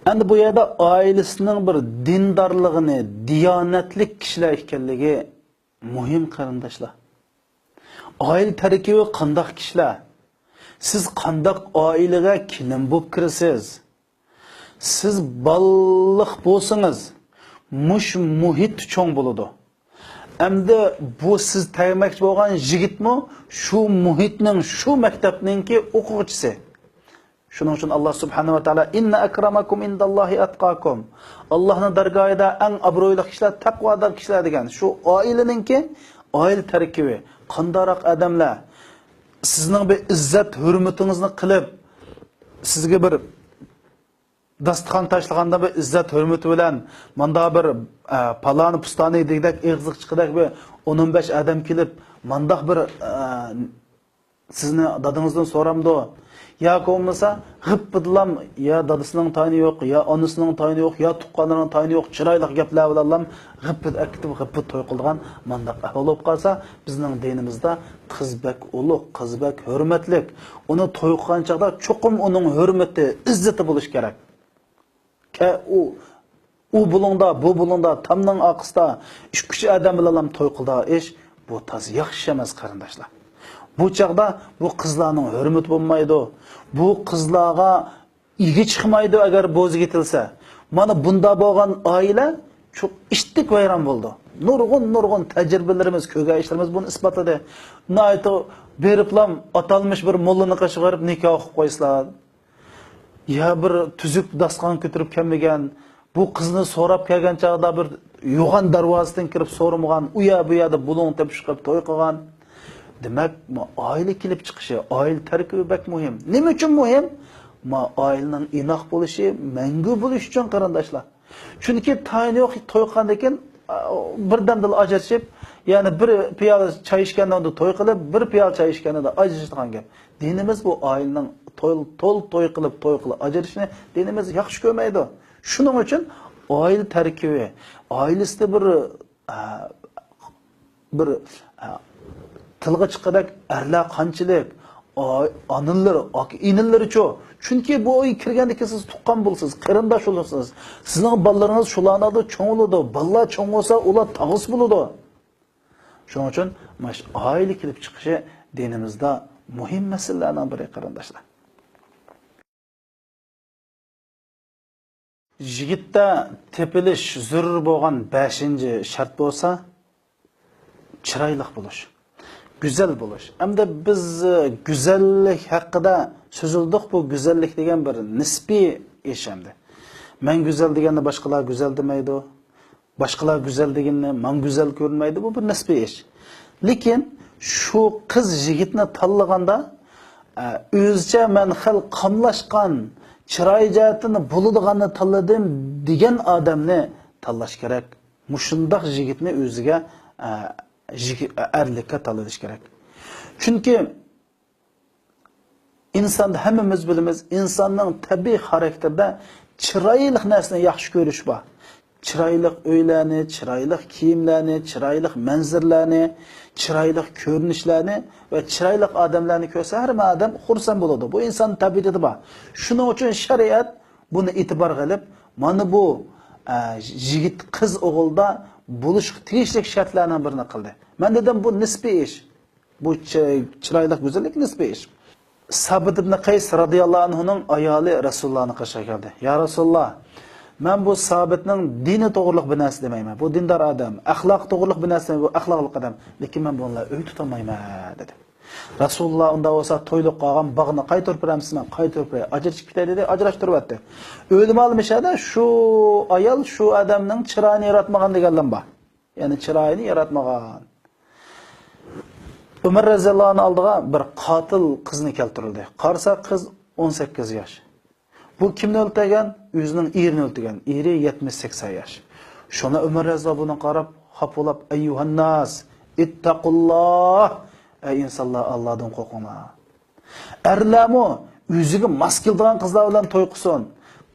ئەمدى بۇ يەردە ئائىلىسىنىڭ بىر دىندارلىقىنى، دىيانەتلىك كىشىلەر ئىكەنلىكى مۇھىم، قېرىنداشلار. ئائىلە تەركىبى قانداق كىشىلەر؟ سىز قانداق ئائىلىگە كېلىن بولۇپ كىرىسىز؟ سىز بالىلىق بولسىڭىز، مۇش مۇھىت چوڭ بولىدۇ. ئەمدى بۇ سىز تەگمەكچى بولغان يىگىتمۇ شۇ مۇھىتنىڭ، شۇ مەكتەپنىڭكى ئوقۇغۇچىسى. شۇنىڭ ئۈچۈن ئاللا سۇبھانەھۇ ۋە تائالا، «ئىننە ئەكرەمەكۇم ئىندەللاھى ئەتقاكۇم.» ئاللانىڭ دەرگاھىدا ئەڭ ئابرۇيلۇق كىشىلەر تەقۋادار كىشىلەر دېگەن. شۇ ئائىلىنىڭكى، ئائىلە تەركىبى قانداقراق ئادەملەر، سىزنىڭ بىر ئىززەت ھۆرمىتىڭىزنى قىلىپ، سىزگە بىر داستىخان تاشلىغاندا بىر ئىززەت ھۆرمىتى بىلەن، ماندا بىر، ئە، پالانى پۇستانى دېگۈدەك، ئېغىزلىق چىققۇدەك بىر ئون ئون بەش ئادەم كېلىپ، مانداق بىر، ئە، سىزنى دادىڭىزدىن سورامدۇ؟ ياكى بولمىسا غىپپىدىلام، يا دادىسىنىڭ تايىنى يوق، يا ئانىسىنىڭ تايىنى يوق، يا تۇغقانلىرىنىڭ تايىنى يوق، چىرايلىق گەپلەر بىلەنلام غىپپىدە ئەكېتىپ، غىپپىدە توي قىلىدىغان مانداق ئەھۋال بولۇپ قالسا، بىزنىڭ دىنىمىزدا قىز بەك ئۇلۇغ، قىز بەك ھۆرمەتلىك. ئۇنى توي قىلغان چاغدا چوقۇم ئۇنىڭ ھۆرمىتى، ئىززىتى بولۇشى كېرەك. كە-، ئۇ، ئۇ بۇلۇڭدا، بۇ بۇلۇڭدا، تامنىڭ ئارقىسىدا ئىككى ئۈچ ئادەم بىلەنلام توي قىلىدىغان ئىش، بۇ تازا ياخشى ئىش ئەمەس، قېرىنداشلار. بۇ چاغدا بۇ قىزلارنىڭ ھۆرمىتى بولمايدۇ. بۇ قىزلارغا ئىگە چىقمايدۇ، ئەگەر بوزى كېتىلسە. مانا بۇندا بولغان ئائىلە چوق ئىتتىك ۋەيران بولىدۇ. نۇرغۇن، نۇرغۇن تەجرىبىلىرىمىز، كۆرگەن ئىشلىرىمىز بۇنى ئىسپاتلىدى. ناھايىتى بېرىپلام ئاتالمىش بىر موللىنىڭ قېشىغا بېرىپ نىكاھ ئوقۇپ قويسىلا. يا بىر تۈزۈك داستىخان كۆتۈرۈپ كەلمىگەن، بۇ قىزنى سوراپ كەلگەن چاغدا بىر يوغان دەرۋازىدىن كىرىپ سورىمىغان، ئۇ يەر بۇ يەردە بۇلۇڭ تېپىشقا توي قىلغان. دېمەك، ما ئائىلە كېلىپ چىقىشى، ئائىلە تەركىبى بەك مۇھىم. نېمە ئۈچۈن مۇھىم؟ ما ئائىلىنىڭ ئىناق بولۇشى، مەڭگۈ بولۇشى ئۈچۈن، قېرىنداشلار. چۈنكى تايىنى يوق توي قىلغاندىن كېيىن، ئا، بىردەمدىلا ئاجرىشىپ، يەنى بىر پىيالە چاي ئىچكەندە توي قىلىپ، بىر پىيالە چاي ئىچكەندە ئاجرىشىدىغان گەپ. دىنىمىز بۇ ئائىلىنىڭ تول، تول توي قىلىپ، توي قىلىپ ئاجرىشىشنى دىنىمىز ياخشى كۆرمەيدۇ. شۇنىڭ ئۈچۈن ئائىلە تەركىبى، ئائىلىسىدە بىر، ئە، بىر، ئە، تىلغا چىققۇدەك ئەرلەر قانچىلىك، ئا-، ئانىلىرى، ئاكا-ئىنىلىرىچۇ؟ چۈنكى بۇ ئۆيگە كىرگەندىن كېيىن سىز تۇغقان بولىسىز، قېرىنداش بولىسىز. سىزنىڭ بالىلىرىڭىز شۇلارنىڭ ئالدىدا چوڭ بولىدۇ. بالىلار چوڭ بولسا، ئۇلار تاغىسى بولىدۇ. شۇنىڭ ئۈچۈن مانا شۇ ئائىلە كېلىپ چىقىشى دىنىمىزدا مۇھىم مەسىلىلەرنىڭ بىرى، قېرىنداشلار. يىگىتتە تېپىلىش زۆرۈر بولغان بەشىنچى شەرت بولسا، چىرايلىق بولۇش، گۈزەل بولۇش. ئەمدى بىز، ئە، گۈزەللىك ھەققىدە سۆزلىدۇق. بۇ گۈزەللىك دېگەن بىر نىسپىي ئىش ئەمدى. مەن گۈزەل دېگەندە باشقىلار گۈزەل دېمەيدۇ. باشقىلار گۈزەل دېگىنىنى ماڭا گۈزەل كۆرۈنمەيدۇ، بۇ بىر نىسپىي ئىش. لېكىن شۇ قىز يىگىتنى تاللىغاندا، ئە، ئۆزىچە مەن خېلى قاملاشقان، چىراي جەھەتتىن بولىدىغاننى تاللىدىم دېگەن ئادەمنى تاللاش كېرەك. مۇشۇنداق يىگىتنى ئۆزىگە، ئە، يىگىت، ئەرلىككە تاللىۋېلىش كېرەك. چۈنكى ئىنساندا ھەممىمىز بىلىمىز، ئىنساننىڭ تەبىئىي خاراكتېرىدە چىرايلىق نەرسىنى ياخشى كۆرۈش بار. چىرايلىق ئۆيلەرنى، چىرايلىق كىيىملەرنى، چىرايلىق مەنزىرىلەرنى، چىرايلىق كۆرۈنۈشلەرنى ۋە چىرايلىق ئادەملەرنى كۆرسە، ھەممە ئادەم خۇرسەن بولىدۇ. بۇ ئىنساننىڭ تەبىئىتىدە بار. شۇنىڭ ئۈچۈن شەرىئەت بۇنى ئېتىبارغا ئېلىپ، مانا بۇ، ئە، يىگىت قىز ئوغۇلدا بولۇشقا تېگىشلىك شەرتلەرنىڭ بىرىنى قىلدى. مەن دېدىم، بۇ نىسپىي ئىش. بۇ چى-، چىرايلىق گۈزەللىك نىسپىي ئىش. سابىت ئىبن قەيس رازىياللاھۇ ئەنھۇنىڭ ئايالى رەسۇلۇللانىڭ قېشىغا كەلدى. يا رەسۇلۇللا، مەن بۇ سابىتنىڭ دىنى توغرۇلۇق بىر نەرسە دېمەيمەن. بۇ دىندار ئادەم، ئەخلاقى توغرۇلۇق بىر نەرسە دېمەيمەن، بۇ ئەخلاقلىق ئادەم. لېكىن مەن بۇنىڭ بىلەن ئۆي تۇتالمايمەن، دېدى. رەسۇلۇللا ئۇنداق بولسا تويلۇق قالغان باغنى قايتۇرۇپ بېرەمسىز؟ مەن قايتۇرۇپ بېرەي، ئاجرىتىپ كېتەي، دېدى، ئاجراشتۇرۇۋەتتى. ئۆلىمالار مۇشۇ يەردە شۇ ئايال شۇ ئادەمنىڭ چىرايىنى ياراتمىغان دېگەنلەر بار. يەنى چىرايىنى ياراتمىغان. ئۆمەر رەزىياللاھۇ ئەنھۇ ئالدىغا بىر قاتىل قىزنى كەلتۈرۈلدى. قارىسا، قىز ئون سەككىز ياش. بۇ كىمنى ئۆلتۈرگەن؟ ئۆزىنىڭ ئېرىنى ئۆلتۈرگەن. ئېرى يەتمىش سەكسەن ياش. شۇڭا ئۆمەر رەزىياللاھۇ بۇنىڭغا قاراپ خاپا بولۇپ، «ئەييۇھەنناس، ئىتتەقۇللاھ! ئەي ئىنسانلار، ئاللادىن قورقۇڭلار!» ئەرلەرمۇ ئۆزىگە ماس كېلىدىغان قىزلار بىلەن توي قىلسۇن.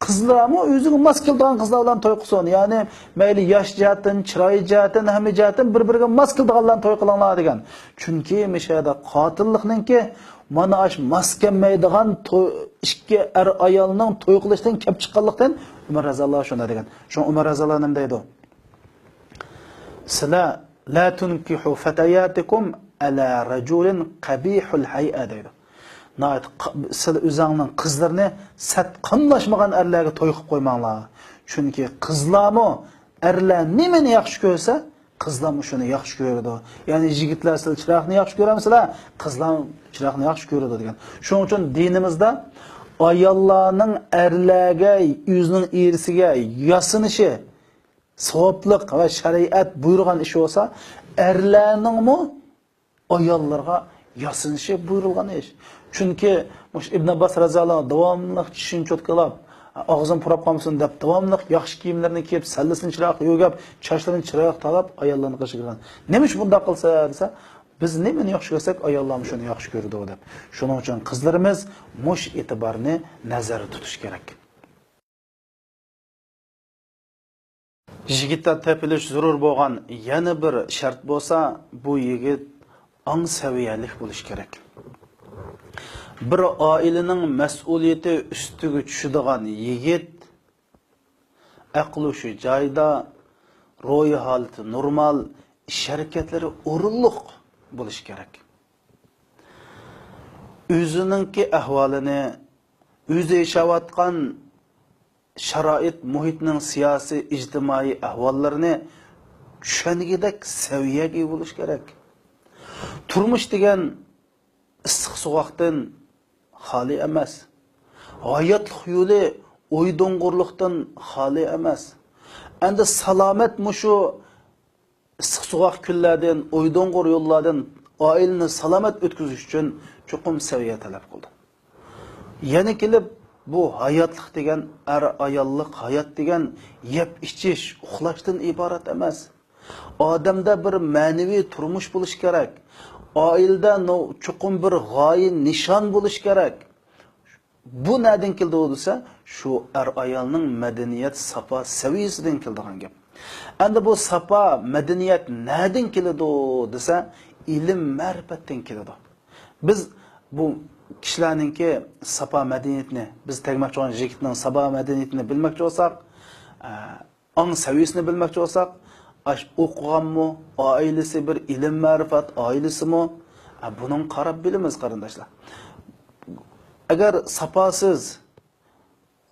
قىزلارمۇ ئۆزىگە ماس كېلىدىغان قىزلار بىلەن توي قىلسۇن. يەنى مەيلى ياش جەھەتتىن، چىراي جەھەتتىن، ھەممە جەھەتتىن بىر-بىرىگە ماس كېلىدىغانلارنى توي قىلىڭلار دېگەن. چۈنكى مۇشۇ يەردە قاتىللىقنىڭكى مانا ئاش ماس كەلمەيدىغان توي، ئىككى ئەر ئايالنىڭ توي قىلىشتىن كەپ چىققانلىقتىن ئۆمەر رەزىياللاھۇ شۇنداق دېگەن. شۇڭا ئۆمەر رەزىياللاھۇ نېمە دەيدۇ؟ سىلەر، «لا تۇنكىھۇ فەتەياتىكۇم ئەلا رەجۇلىن قەبىھۇل ھەيئە» دەيدۇ. ناھايىتى ق-، سىلەر ئۆزۈڭنىڭ قىزلىرىنى سەت قاملاشمىغان ئەرلەرگە توي قىلىپ قويماڭلار. چۈنكى قىزلارمۇ ئەرلەر نېمىنى ياخشى كۆرسە، قىزلارمۇ شۇنى ياخشى كۆرىدۇ. يەنى يىگىتلەر، سىلەر چىراغنى ياخشى كۆرەمسىلەر؟ قىزلار چىراغنى ياخشى كۆرىدۇ دېگەن. شۇنىڭ ئۈچۈن دىنىمىزدا ئاياللارنىڭ ئەرلەرگە، ئۆزىنىڭ ئېرىسىگە ياسىنىشى، ساۋابلىق ۋە شەرىئەت بۇيرۇغان ئىش بولسا، ئەرلەرنىڭمۇ ئاياللىرىغا ياسىنىشى بۇيرۇلغان ئىش. چۈنكى مۇشۇ ئىبن ئابباس رەزىياللاھۇ ئەنھۇ داۋاملىق چىشىنى چوتكىلاپ، ئاغزىنى پۇراپ قالمىسۇن دەپ، داۋاملىق ياخشى كىيىملىرىنى كىيىپ، سەللىسىنى چىرايلىق يۆگەپ، چاچلىرىنى چىرايلىق تاراپ، ئاياللىرىنى قېشىغا كىرگەن. نېمە ئۈچۈن بۇنداق قىلسا دېسە، بىز نېمىنى ياخشى كۆرسەك، ئاياللارمۇ شۇنى ياخشى كۆرىدۇ دەپ. شۇنىڭ ئۈچۈن قىزلىرىمىز مۇشۇ ئېتىبارنى نەزەردە تۇتۇش كېرەك. يىگىتتە تېپىلىش زۆرۈر بولغان يەنە بىر شەرت بولسا، بۇ يىگىت ئاڭ سەۋىيەلىك بولۇشى كېرەك. بىر ئائىلىنىڭ مەسئۇلىيىتى ئۈستىگە چۈشىدىغان يىگىت ئەقلى شۇ جايدا، روھىي ھالىتى نورمال، ئىش ھەرىكەتلىرى ئورۇنلۇق بولۇشى كېرەك. ئۆزىنىڭكى ئەھۋالىنى، ئۆزى ياشاۋاتقان شارائىت، مۇھىتنىڭ سىياسىي، ئىجتىمائىي ئەھۋاللىرىنى چۈشەنگۈدەك سەۋىيەگە ئىگە بولۇش كېرەك. تۇرمۇش دېگەن ئىسسىق سوغۇقتىن خالىي ئەمەس. ھاياتلىق يولى ئوي-دوڭغۇرلۇقتىن خالىي ئەمەس. ئەمدى سالامەت مۇشۇ ئىسسىق سوغۇق كۈنلەردىن، ئوي-دوڭغۇر يوللاردىن ئائىلىنى سالامەت ئۆتكۈزۈش ئۈچۈن چوقۇم سەۋىيە تەلەپ قىلىدۇ. يەنە كېلىپ، بۇ ھاياتلىق دېگەن، ئەر-ئاياللىق ھايات دېگەن يەپ-ئىچىش، ئۇخلاشتىن ئىبارەت ئەمەس. ئادەمدە بىر مەنىۋى تۇرمۇش بولۇشى كېرەك. ئائىلىدە نو-، چوقۇم بىر غايە، نىشان بولۇشى كېرەك. بۇ نەدىن كېلىدۇ دېسە، شۇ ئەر-ئايالنىڭ مەدەنىيەت ساپا سەۋىيەسىدىن كېلىدىغان گەپ. ئەمدى بۇ ساپا مەدەنىيەت نەدىن كېلىدۇ دېسە، ئىلىم-مەرىپەتتىن كېلىدۇ. بىز بۇ كىشىلەرنىڭكى ساپا مەدەنىيىتىنى، بىز تەگمەكچى بولغان يىگىتنىڭ ساپا مەدەنىيىتىنى بىلمەكچى بولساق، ئە، ئاڭ سەۋىيىسىنى بىلمەكچى بولساق، ئاش ئوقۇغانمۇ، ئائىلىسى بىر ئىلىم-مەرىپەت ئائىلىسىمۇ؟ ئە، بۇنىڭغا قاراپ بىلىمىز، قېرىنداشلار. ئەگەر ساپاسىز،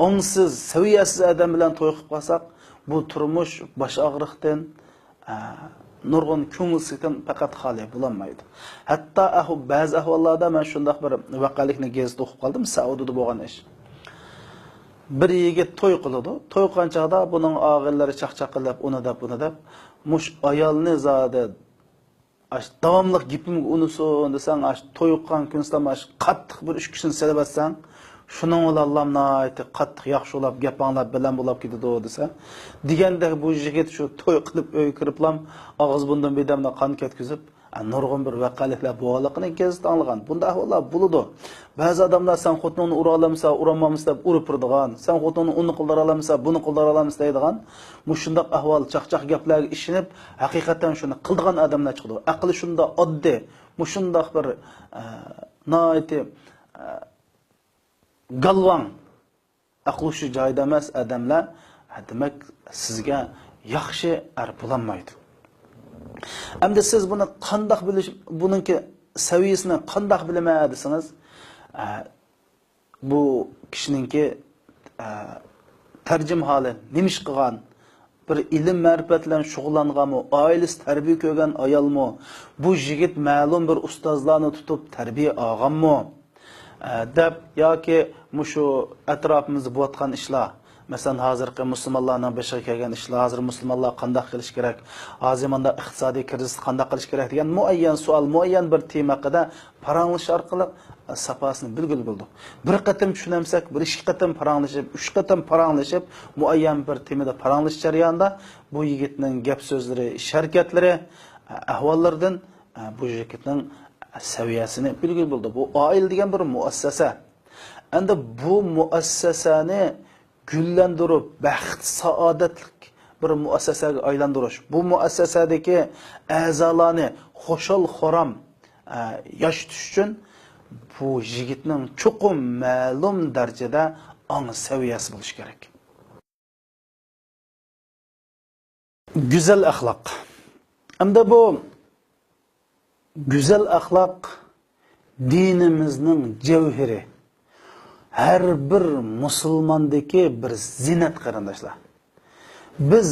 ئاڭسىز، سەۋىيەسىز ئادەم بىلەن توي قىلىپ قالساق، بۇ تۇرمۇش باش ئاغرىقتىن، ئە، نۇرغۇن كۆڭۈلسىزلىكتىن پەقەت خالىي بولالمايدۇ. ھەتتا ئەھۋ-، بەزى ئەھۋاللاردا مەن شۇنداق بىر ۋەقەلىكنى گېزىتتە ئوقۇپ قالدىم، سەئۇدىدا بولغان ئىش. بىر يىگىت توي قىلىدۇ. توي قىلغان چاغدا بۇنىڭ ئاغىنىلىرى چاقچاق قىلىپ، ئۇنى دەپ، بۇنى دەپ، مۇشۇ ئايالنى زادى ئاش داۋاملىق گېپىمگە ئۇنىسۇن دېسەڭ، ئاش توي قىلغان كۈنسىلەرمۇ ئاش قاتتىق بىر ئۈچ كىشىنى سېلىۋەتسەڭ، شۇنىڭ بىلەنلا ناھايىتى قاتتىق ياخشى بولاپ، گەپ ئاڭلاپ، بىلەن بولاپ كېتىدۇ دېسە، دېگەندەك بۇ يىگىت شۇ توي قىلىپ ئۆيگە كىرىپلا ئاغزى بۇندىن بىردەملا قان كەتكۈزۈپ، نۇرغۇن بىر ۋەقەلىكلەر بولغانلىقىنى گېزىتتە ئاڭلىغان. بۇنداق ئەھۋاللار بولىدۇ. بەزى ئادەملەر سەن خوتۇنۇڭنى ئۇرالامسەن، ئۇرالمامسەن دەپ ئۇرۇپ بېرىدىغان، سەن خوتۇنۇڭنى ئۇنى قىلدۇرالامسەن، بۇنى قىلدۇرالامسەن دەيدىغان مۇشۇنداق ئەھۋال، چاقچاق گەپلەرگە ئىشىنىپ، ھەقىقەتەن شۇنى قىلىدىغان ئادەملەر چىقىدۇ. ئەقلى شۇنداق ئاددىي، مۇشۇنداق بىر، ئە، ناھايىتى، ئە، گالۋاڭ، ئەقلى شۇ جايدا ئەمەس ئادەملەر، دېمەك، سىزگە ياخشى ئەر بولالمايدۇ. ئەمدى سىز بۇنى قانداق بىلىش، بۇنىڭكى سەۋىيەسىنى قانداق بىلىمەن دېسىڭىز، ئە، بۇ كىشىنىڭكى، ئە، تەرجىمىھالى نېمە ئىش قىلغان، بىر ئىلىم-مەرىپەت بىلەن شۇغۇللانغانمۇ، ئائىلىسى تەربىيە كۆرگەن ئايالمۇ، بۇ يىگىت مەلۇم بىر ئۇستازلارنى تۇتۇپ تەربىيە ئالغانمۇ، ئە، دەپ ياكى مۇشۇ ئەتراپىمىزدا بولۇۋاتقان ئىشلار، مەسىلەن، ھازىرقى مۇسۇلمانلارنىڭ بېشىغا كەلگەن ئىشلار، ھازىر مۇسۇلمانلار قانداق قىلىش كېرەك، ھازىر مۇنداق ئىقتىسادىي كىرىزىس قانداق قىلىش كېرەك دېگەن مۇئەييەن سوئال، مۇئەييەن بىر تېما ھەققىدە پاراڭلىشىش ئارقىلىق، ئە، ساپاسىنى بىلگىلى بولىدۇ. بىر قېتىم چۈشىنەمسەك، بىر ئىككى قېتىم پاراڭلىشىپ، ئۈچ قېتىم پاراڭلىشىپ، مۇئەييەن بىر تېمىدا پاراڭلىشىش جەريانىدا بۇ يىگىتنىڭ گەپ سۆزلىرى، ئىش ھەرىكەتلىرى، ئە، ئەھۋاللىرىدىن، ئە، بۇ يىگىتنىڭ سەۋىيەسىنى بىلگىلى بولىدۇ. بۇ ئائىلە دېگەن بىر مۇئەسسەسە. ئەمدى بۇ مۇئەسسەسەنى گۈللەندۈرۈپ، بەخت-سائادەتلىك بىر مۇئەسسەسەگە ئايلاندۇرۇش، بۇ مۇئەسسەسەدىكى ئەزالارنى خۇشال-خۇرام، ئە، ياشىتىش ئۈچۈن بۇ يىگىتنىڭ چوقۇم مەلۇم دەرىجىدە ئاڭ سەۋىيەسى بولۇشى كېرەك. گۈزەل ئەخلاق. ئەمدى بۇ گۈزەل ئەخلاق دىنىمىزنىڭ جەۋھىرى. ھەر بىر مۇسۇلماندىكى بىر زىننەت، قېرىنداشلار. بىز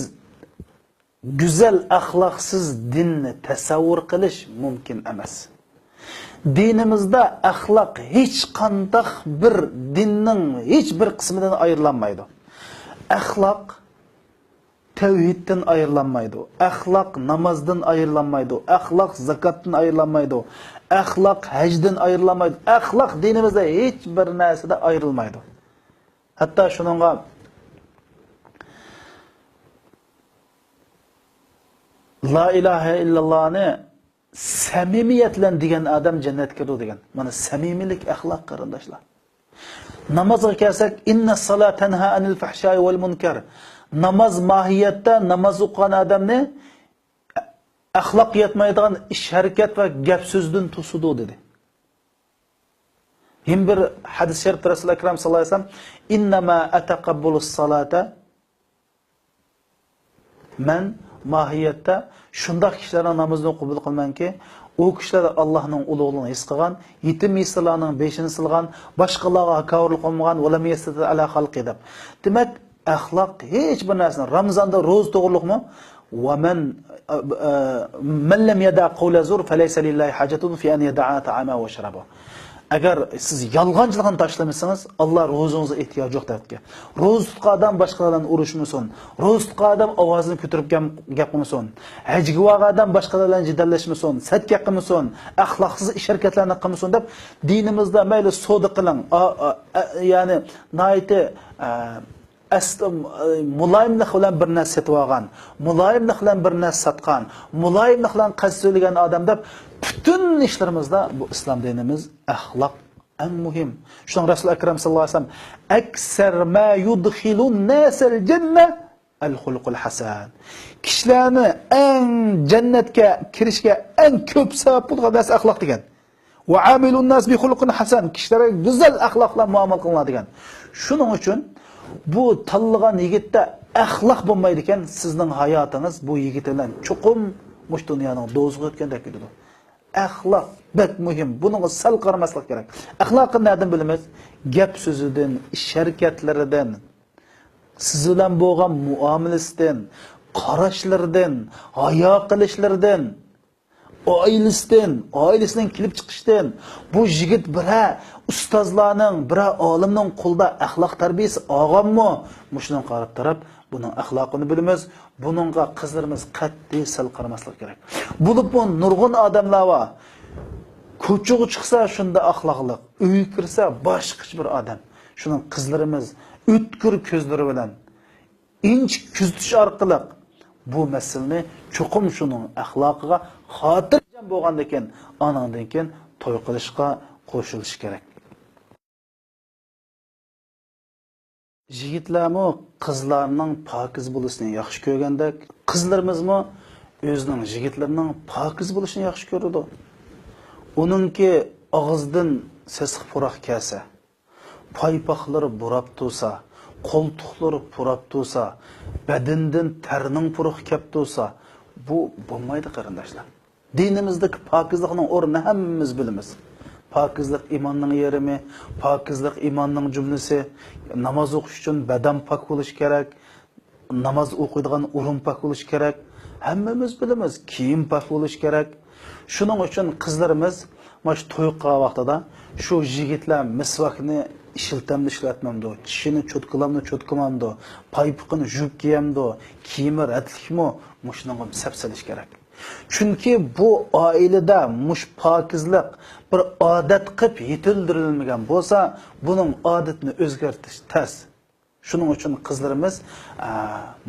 گۈزەل ئەخلاقسىز دىننى تەسەۋۋۇر قىلىش مۇمكىن ئەمەس. دىنىمىزدا ئەخلاق ھېچقانداق بىر دىننىڭ ھېچ بىر قىسمىدىن ئايرىلالمايدۇ. ئەخلاق تەۋھىدتىن ئايرىلالمايدۇ. ئەخلاق نامازدىن ئايرىلالمايدۇ. ئەخلاق زاكاتتىن ئايرىلالمايدۇ. ئەخلاق ھەجدىن ئايرىلالمايدۇ. ئەخلاق دىنىمىزدا ھېچ بىر نەرسىدە ئايرىلمايدۇ. ھەتتا شۇنىڭغا لا ئىلاھە ئىللاللانى سەمىمىيەت بىلەن دېگەن ئادەم جەننەتكە كىرىدۇ دېگەن. مانا سەمىمىيلىك ئەخلاق، قېرىنداشلار. نامازغا كەلسەك، ئىننەس سالاتا تەنھا ئەنىل فەھشاي ۋەل مۇنكەر. ناماز ماھىيەتتە ناماز ئوقۇغان ئادەمنى ئەخلاق يەتمەيدىغان ئىش ھەرىكەت ۋە گەپ سۆزدىن توسىدۇ دېدى. يەنە بىر ھەدىس شەرىپتە رەسۇل ئەكرەم ساللاللاھۇ ئەلەيھى ۋەسەللەم، ئىننەما ئەتەقەببۇلۇس سالاتا، مەن ماھىيەتتە شۇنداق كىشىلەرنىڭ نامىزىنى قوبۇل قىلىمەنكى، ئۇ كىشىلەر ئاللاھنىڭ ئۇلۇغلۇقىنى ھېس قىلغان، يېتىم يېسىرلارنىڭ بېشىنى سىلىغان، باشقىلارغا ھاكاۋۇرلۇق قىلمىغان، ۋەلەم يەستەتىر ئەلا خەلقى دەپ. دېمەك، ئەخلاق ھېچ بىر نەرسىنى، رامىزاندا روزا توغرۇلۇقمۇ؟ ۋە مەن، ئە، ئە، مەن لەم يەدە قەۋلە زۇر فەلەيسە لىللاھى ھاجەتۇن فى ئەن يەدەئە تائامە ۋە شەرابە. ئەگەر سىز يالغانچىلىقنى تاشلىمىسىڭىز، ئاللا روزىڭىزغا ئېھتىياجى يوق دەپتىكەن. روزا تۇتقان ئادەم باشقىلار بىلەن ئۇرۇشمىسۇن. روزا تۇتقان ئادەم ئاۋازىنى كۆتۈرۈپ گەپ، گەپ قىلمىسۇن. ھەجگە بارغان ئادەم باشقىلار بىلەن جېدەللەشمىسۇن. سەت گەپ قىلمىسۇن. ئەخلاقسىز ئىش ھەرىكەتلەرنى قىلمىسۇن دەپ، دىنىمىزدا مەيلى سودا قىلىڭ، ئا، ئا، ئە، يەنى ناھايىتى، ئە، ئەس-، مۇلايىملىق بىلەن بىر نەرسە سېتىۋالغان، مۇلايىملىق بىلەن بىر نەرسە ساتقان، مۇلايىملىق بىلەن قەست سۆزلىگەن ئادەم دەپ، پۈتۈن ئىشلىرىمىزدا بۇ ئىسلام دىنىمىز ئەخلاق ئەڭ مۇھىم. شۇڭا رەسۇل ئەكرەم ساللاللاھۇ ئەلەيھى ۋەسەللەم، ئەكسەر ما يۇدخىلۇن نەسەل جەننە ئەل خۇلۇقۇل ھەسەن. كىشىلەرنى ئەڭ جەننەتكە كىرىشكە ئەڭ كۆپ سەۋەب بولىدىغان نەرسە ئەخلاق دېگەن. ۋە ئامىلۇن ناس بى خۇلۇقىن ھەسەن، كىشىلەرگە گۈزەل ئەخلاق بىلەن مۇئامىلە قىلىڭلار دېگەن. شۇنىڭ ئۈچۈن بۇ تاللىغان يىگىتتە ئەخلاق بولمايدىكەن، سىزنىڭ ھاياتىڭىز بۇ يىگىت بىلەن چوقۇم مۇشۇ دۇنيانىڭ دوزىخىغا ئۆتكەندەك كېتىدۇ. ئەخلاق بەك مۇھىم، بۇنىڭغا سەل قارىماسلىق كېرەك. ئەخلاقنى نەدىن بىلىمىز؟ گەپ سۆزىدىن، ئىش ھەرىكەتلىرىدىن، سىز بىلەن بولغان مۇئامىلىسىدىن، قاراشلىرىدىن، ھايا قىلىشلىرىدىن، ئائىلىسىدىن، ئائىلىسىنىڭ كېلىپ چىقىشىدىن، بۇ يىگىت بىرەر ئۇستازلارنىڭ، بىرەر ئالىمنىڭ قولىدا ئەخلاق تەربىيەسى ئالغانمۇ؟ مۇشۇنىڭغا قاراپ تۇرۇپ، بۇنىڭ ئەخلاقىنى بىلىمىز. بۇنىڭغا قىزلىرىمىز قەتئىي سەل قارىماسلىقى كېرەك. بولۇپمۇ نۇرغۇن ئادەملەر بار. كوچىغا چىقسا شۇنداق ئەخلاقلىق، ئۆيگە كىرسە باشقىچە بىر ئادەم. شۇنىڭ قىزلىرىمىز ئۆتكۈر كۆزلىرى بىلەن ئىنچىكە كۆزىتىش ئارقىلىق بۇ مەسىلىنى چوقۇم شۇنىڭ ئەخلاقىغا خاتىرجەم بولغاندىن كېيىن، ئانىڭدىن كېيىن توي قىلىشقا قوشۇلۇشى كېرەك. يىگىتلەرمۇ قىزلارنىڭ پاكىز بولۇشىنى ياخشى كۆرگەندەك، قىزلىرىمىزمۇ ئۆزىنىڭ يىگىتلىرىنىڭ پاكىز بولۇشىنى ياخشى كۆرىدۇ. ئۇنىڭكى ئاغزىدىن سېسىق پۇراق كەلسە، پايپاقلىرى بۇراپ تۇرسا، قولتۇقلىرى پۇراپ تۇرسا، بەدىنىدىن تەرنىڭ پۇرىقى كەپ تۇرسا، بۇ بولمايدۇ، قېرىنداشلار. دىنىمىزدىكى پاكىزلىقنىڭ ئورنىنى ھەممىمىز بىلىمىز. پاكىزلىق ئىماننىڭ يېرىمى، پاكىزلىق ئىماننىڭ جۈملىسى. ناماز ئوقۇش ئۈچۈن بەدەن پاك بولۇشى كېرەك، ناماز ئوقۇيدىغان ئورۇن پاك بولۇشى كېرەك. ھەممىمىز بىلىمىز، كىيىم پاك بولۇشى كېرەك. شۇنىڭ ئۈچۈن قىزلىرىمىز مانا شۇ توي قىلغان ۋاقتىدا شۇ يىگىتلەر مىسۋاكنى ئىشلىتەمدۇ، ئىشلەتمەمدۇ، چىشىنى چوتكىلامدۇ، چوتكىمامدۇ، پايپىقىنى يۇيۇپ كىيەمدۇ، كىيىمى رەتلىكمۇ، مۇشۇنىڭغا سەپ سېلىش كېرەك. چۈنكى بۇ ئائىلىدە مۇشۇ پاكىزلىق بىر ئادەت قىلىپ يېتىلدۈرۈلمىگەن بولسا، بۇنىڭ ئادىتىنى ئۆزگەرتىش تەس. شۇنىڭ ئۈچۈن قىزلىرىمىز، ئە،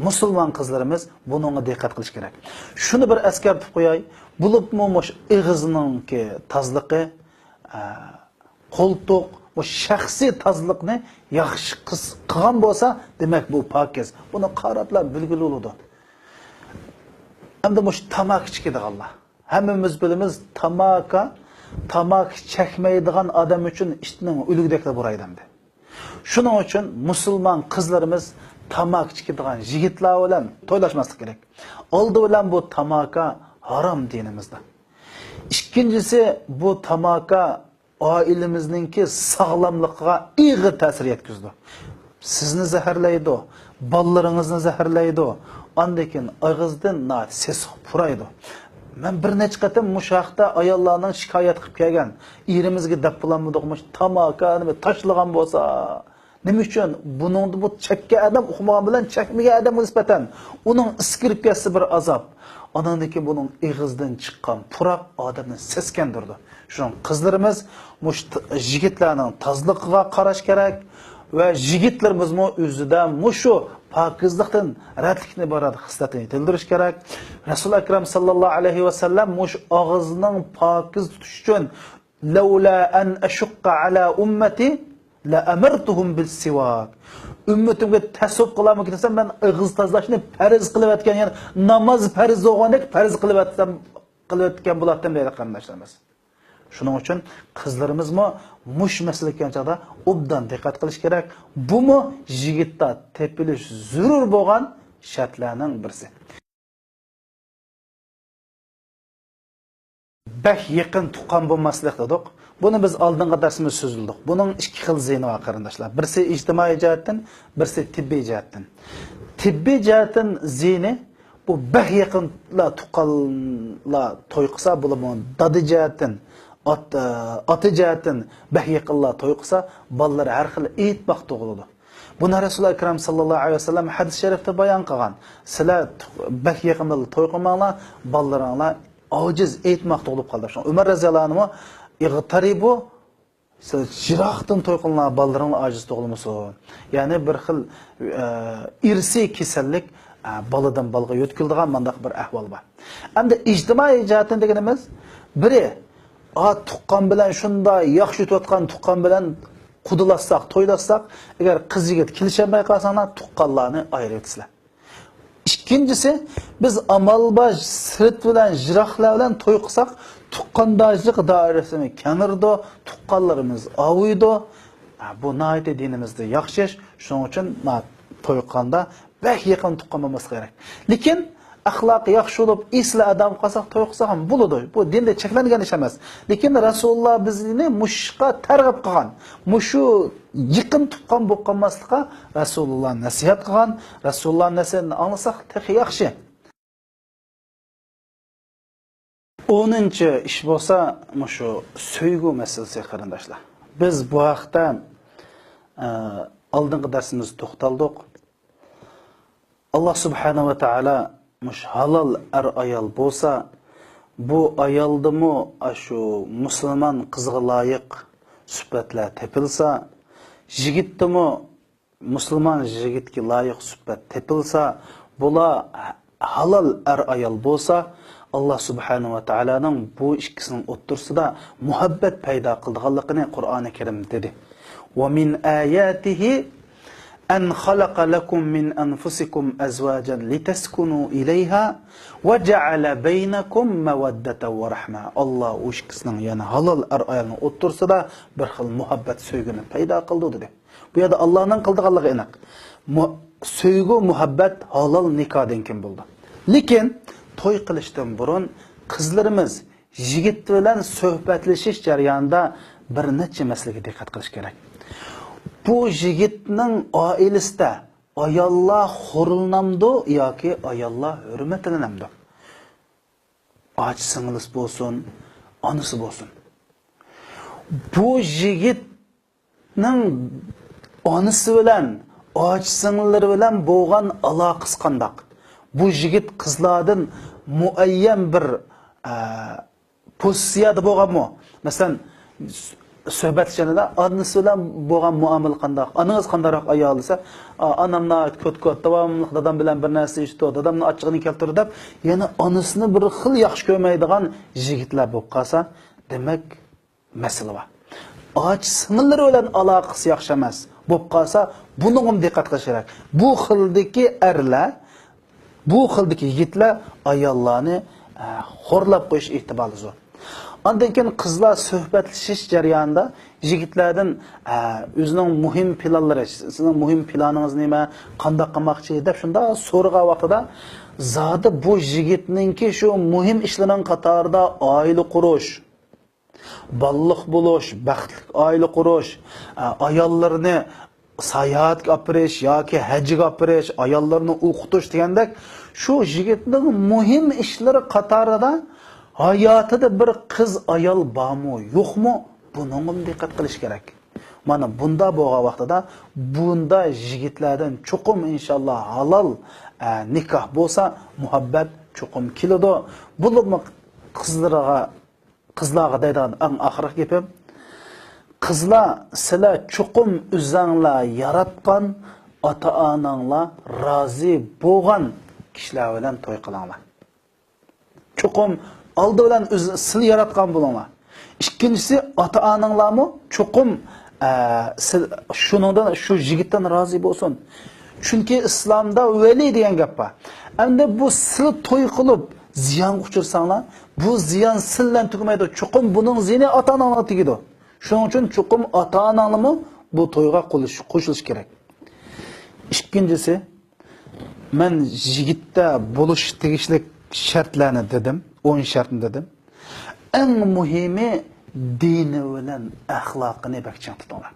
مۇسۇلمان قىزلىرىمىز بۇنىڭغا دىققەت قىلىش كېرەك. شۇنى بىر ئەسكەرتىپ قوياي، بولۇپمۇ مۇشۇ ئېغىزنىڭكى تازىلىقى، ئە، قولتۇق، بۇ شەخسىي تازىلىقنى ياخشى قىز-، قىلغان بولسا، دېمەك، بۇ پاكىز. بۇنى قاراپلا بىلگىلى بولىدۇ. ئەمدى مۇشۇ تاماكا چېكىدىغانلار. ھەممىمىز بىلىمىز، تاماكا، تاماكا چەكمەيدىغان ئادەم ئۈچۈن ئىتنىڭ ئۆلۈكىدەكلا بۇرايدۇ ئەمدى. شۇنىڭ ئۈچۈن مۇسۇلمان قىزلىرىمىز تاماكا چېكىدىغان يىگىتلەر بىلەن تويلاشماسلىق كېرەك. ئالدى بىلەن بۇ تاماكا ھارام دىنىمىزدا. ئىككىنچىسى، بۇ تاماكا ئائىلىمىزنىڭكى ساغلاملىقىغا ئېغىر تەسىر يەتكۈزىدۇ. سىزنى زەھەرلەيدۇ، بالىلىرىڭىزنى زەھەرلەيدۇ، ئاندىن كېيىن ئېغىزدىن ناھايىتى سېسىق پۇرايدۇ. مەن بىر نەچچە قېتىم مۇشۇ ھەقتە ئاياللارنىڭ شىكايەت قىلىپ كەلگەن، ئېرىمىزگە دەپ بولالمىدۇق، مۇشۇ تاماكا نېمە تاشلىغان بولسا، نېمە ئۈچۈن؟ بۇنىڭدا بۇ چەككەن ئادەم ئۇقمىغان بىلەن چەكمىگەن ئادەمگە نىسبەتەن ئۇنىڭ ئىسسى كىرىپ كەتسە بىر ئازاب. ئاناندىن كېيىن بۇنىڭ ئېغىزدىن چىققان پۇراق ئادەمنى سەسكەندۈرىدۇ. شۇنىڭ قىزلىرىمىز مۇشۇ ت-، يىگىتلەرنىڭ تازىلىقىغا قاراش كېرەك ۋە يىگىتلىرىمىزمۇ ئۆزىدە مۇشۇ پاكىزلىقتىن، رەتلىكتىن ئىبارەت خىسلەتنى يېتىلدۈرۈش كېرەك. رەسۇل ئەكرەم ساللاللاھۇ ئەلەيھى ۋەسەللەم مۇشۇ ئاغزىنىڭ پاكىز تۇتۇش ئۈچۈن لەۋلا ئەن ئەشۇققە ئەلا ئۈممەتى لەئەمەرتۇھۇم بىسسىۋاك. ئۈممىتىمگە تەس بولۇپ قالارمىكىن دېسەم، مەن ئېغىز تازىلاشنى پەرز قىلىۋەتكەن، يەنى ناماز پەرز بولغاندەك پەرز قىلىۋەتسەم، قىلىۋەتكەن بولاتتىم دەيدۇ قېرىنداشلىرىمىز. شۇنىڭ ئۈچۈن قىزلىرىمىزمۇ مۇشۇ مەسىلىگە كەلگەن چاغدا ئوبدان دىققەت قىلىش كېرەك. بۇمۇ يىگىتتە تېپىلىش زۆرۈر بولغان شەرتلەرنىڭ بىرسى. بەك يېقىن تۇغقان بولماسلىق دېدۇق. بۇنى بىز ئالدىنقى دەرسىمىزدە سۆزلىدۇق. بۇنىڭ ئىككى خىل زىيىنى بار، قېرىنداشلار. بىرسى ئىجتىمائىي جەھەتتىن، بىرسى تېببىي جەھەتتىن. تېببىي جەھەتتىن زىيىنى، بۇ بەك يېقىنلا تۇغقانلار توي قىلسا، بولۇپمۇ دادا جەھەتتىن، ئات-، ئاتا جەھەتتىن بەك يېقىنلار توي قىلسا، بالىلىرى ھەر خىل ئېيتماق تۇغۇلىدۇ. بۇنى رەسۇل ئەكرەم ساللاللاھۇ ئەلەيھى ۋەسەللەم ھەدىس شەرىپتە بايان قىلغان. سىلەر تۇ-، بەك يېقىن بىلەن توي قىلماڭلار، بالىلىرىڭلار ئاجىز ئېيتماق تۇغۇلۇپ قالدى. شۇڭا ئۆمەر رەزىياللاھۇ ئەنھۇ، ئىغتەرىبۇ، سىلەر يىراقتىن توي قىلىڭلار، بالىلىرىڭلار ئاجىز تۇغۇلمىسۇن. يەنى بىر خىل، ئە، ئىرسىي كېسەللىك، ئە، بالىدىن بالىغا يۆتكىلىدىغان مانداق بىر ئەھۋال بار. ئەمدى ئىجتىمائىي جەھەتتىن دېگىنىمىز، بىرى، ئا، تۇغقان بىلەن شۇنداق ياخشى ئۆتۈۋاتقان تۇغقان بىلەن قۇدىلاشساق، تويلاشساق، ئەگەر قىز يىگىت كېلىشەلمەي قالساڭلار، تۇغقانلارنى ئايرىۋېتىسىلەر. ئىككىنچىسى، بىز ئامال بار سىرت بىلەن، يىراقلار بىلەن توي قىلساق، تۇغقانداشلىق دائىرىسىمۇ كېڭىيىدۇ، تۇغقانلىرىمىز ئاۋۇيدۇ. ھە، بۇ ناھايىتى دىنىمىزدا ياخشى ئىش. شۇنىڭ ئۈچۈن ما-، توي قىلغاندا بەك يېقىن تۇغقان بولماسلىقى كېرەك. لېكىن ئەخلاقى ياخشى بولۇپ، ئېسىل ئادەم قالساق، توي قىلساق ھەم بولىدۇ. بۇ دىندا چەكلەنگەن ئىش ئەمەس. لېكىن رەسۇلۇللا بىزنى مۇشۇ ئىشقا تەرغىب قىلغان. مۇشۇ يېقىن تۇغقان بولۇپ قالماسلىققا رەسۇلۇللا نەسىھەت قىلغان. رەسۇلۇللا نەسىھەتىنى ئاڭلىساق تېخى ياخشى. ئونىنچى ئىش بولسا مۇشۇ سۆيگۈ مەسىلىسى، قېرىنداشلار. بىز بۇ ھەقتە، ئە، ئالدىنقى دەرسىمىزدە توختالدۇق. ئاللا سۇبھانەھۇ ۋە تائالا مۇشۇ ھالال ئەر-ئايال بولسا، بۇ ئايالدىمۇ ئاشۇ مۇسۇلمان قىزغا لايىق سۈپەتلەر تېپىلسا، يىگىتتىمۇ مۇسۇلمان يىگىتكە لايىق سۈپەت تېپىلسا، بۇلار ھالال ئەر-ئايال بولسا، ئاللا سۇبھانەھۇ ۋە تائالانىڭ بۇ ئىككىسىنىڭ ئوتتۇرىسىدا مۇھەببەت پەيدا قىلىدىغانلىقىنى قۇرئانى كەرىم دېدى. ومن آياته أن خلق لكم من أنفسكم أزواجا لتسكنوا إليها وجعل بينكم مودة ورحمة. ئاللا ئۇ ئىككىسىنىڭ، يەنى ھالال ئەر-ئايالنىڭ ئوتتۇرىسىدا بىر خىل مۇھەببەت سۆيگۈنى پەيدا قىلدى دېدى. بۇ يەردە ئاللانىڭ قىلىدىغانلىقى ئېنىق. مۇ-، سۆيگۈ، مۇھەببەت ھالال نىكاھدىن كېيىن بولىدۇ. لېكىن توي قىلىشتىن بۇرۇن قىزلىرىمىز يىگىت بىلەن سۆھبەتلىشىش جەريانىدا بىر نەچچە مەسىلىگە دىققەت قىلىش كېرەك. بۇ يىگىتنىڭ ئائىلىسىدە ئاياللار خورلىنامدۇ ياكى ئاياللار ھۆرمەتلىنەمدۇ؟ ئاچا سىڭلىسى بولسۇن، ئانىسى بولسۇن. بۇ يىگىتنىڭ ئانىسى بىلەن، ئاچا سىڭىللىرى بىلەن بولغان ئالاقىسى قانداق؟ بۇ يىگىت قىزلاردىن مۇئەييەن بىر، ئە، پوزىتسىيەدە بولغانمۇ؟ مەسىلەن، سۆھبەتلىشىشىدا ئانىسى بىلەن بولغان مۇئامىلە قانداق؟ ئانىڭىز قانداقراق ئايال دېسە، ئا، ئانام ناھايىتى كۆت-كۆت، داۋاملىق دادام بىلەن بىر نەرسە ئىچىدۇ، دادامنىڭ ئاچچىقىنى كەلتۈرىدۇ دەپ، يەنە ئانىسىنى بىر خىل ياخشى كۆرمەيدىغان يىگىتلەر بولۇپ قالسا، دېمەك، مەسىلە بار. ئاچا سىڭىللىرى بىلەن ئالاقىسى ياخشى ئەمەس بولۇپ قالسا، بۇنىڭغىمۇ دىققەت قىلىش كېرەك. بۇ خىلدىكى ئەرلەر، بۇ خىلدىكى يىگىتلەر ئاياللارنى، ئە، خورلاپ قويۇش ئېھتىمالى زور. ئاندىن كېيىن قىزلار سۆھبەتلىشىش جەريانىدا يىگىتلەردىن، ئە، ئۆزىنىڭ مۇھىم پىلانلىرى، سىزنىڭ مۇھىم پىلانىڭىز نېمە، قانداق قىلماقچى دەپ شۇنداق سورىغان ۋاقتىدا، زادى بۇ يىگىتنىڭكى شۇ مۇھىم ئىشلىرىنىڭ قاتارىدا ئائىلە قۇرۇش، بالىلىق بولۇش، بەختلىك ئائىلە قۇرۇش، ئە، ئاياللىرىنى ساياھەتكە ئاپىرىش ياكى ھەجگە ئاپىرىش، ئاياللىرىنى ئوقۇتۇش دېگەندەك، شۇ يىگىتنىڭ مۇھىم ئىشلىرى قاتارىدا ھاياتىدا بىر قىز ئايال بارمۇ، يوقمۇ، بۇنىڭغىمۇ دىققەت قىلىش كېرەك. مانا بۇنداق بولغان ۋاقتىدا بۇنداق يىگىتلەردىن چوقۇم ئىنشاللا ھالال، ئە، نىكاھ بولسا، مۇھەببەت چوقۇم كېلىدۇ. بولۇپمۇ قىزلارغا قىزلارغا دەيدىغان ئەڭ ئاخىرقى گېپىم، قىزلار، سىلەر چوقۇم ئۆزەڭلار ياراتقان، ئاتا-ئاناڭلار رازى بولغان كىشىلەر بىلەن توي قىلىڭلار. چوقۇم ئالدى بىلەن ئۆز-، سىلى ياراتقان بولۇڭلار. ئىككىنچىسى، ئاتا-ئاناڭلارمۇ چوقۇم، ئە، سىل-، شۇنىڭدىن، شۇ يىگىتتىن رازى بولسۇن. چۈنكى ئىسلامدا ۋەلىي دېگەن گەپ بار. ئەمدى بۇ سىل توي قىلىپ زىيانغا ئۇچرىساڭلار، بۇ زىيان سىل بىلەن تۈگىمەيدۇ. چوقۇم بۇنىڭ زىيىنى ئاتا-ئاناڭلارغا تېگىدۇ. شۇنىڭ ئۈچۈن چوقۇم ئاتا-ئاناڭلارمۇ بۇ تويغا قوشۇلۇش، قوشۇلۇش كېرەك. ئىككىنچىسى، مەن يىگىتتە بولۇش تېگىشلىك شەرتلەرنى دېدىم، ئون شەرتنى دېدىم. ئەڭ مۇھىمى، دىنى بىلەن ئەخلاقىنى بەك چىڭ تۇتۇڭلار.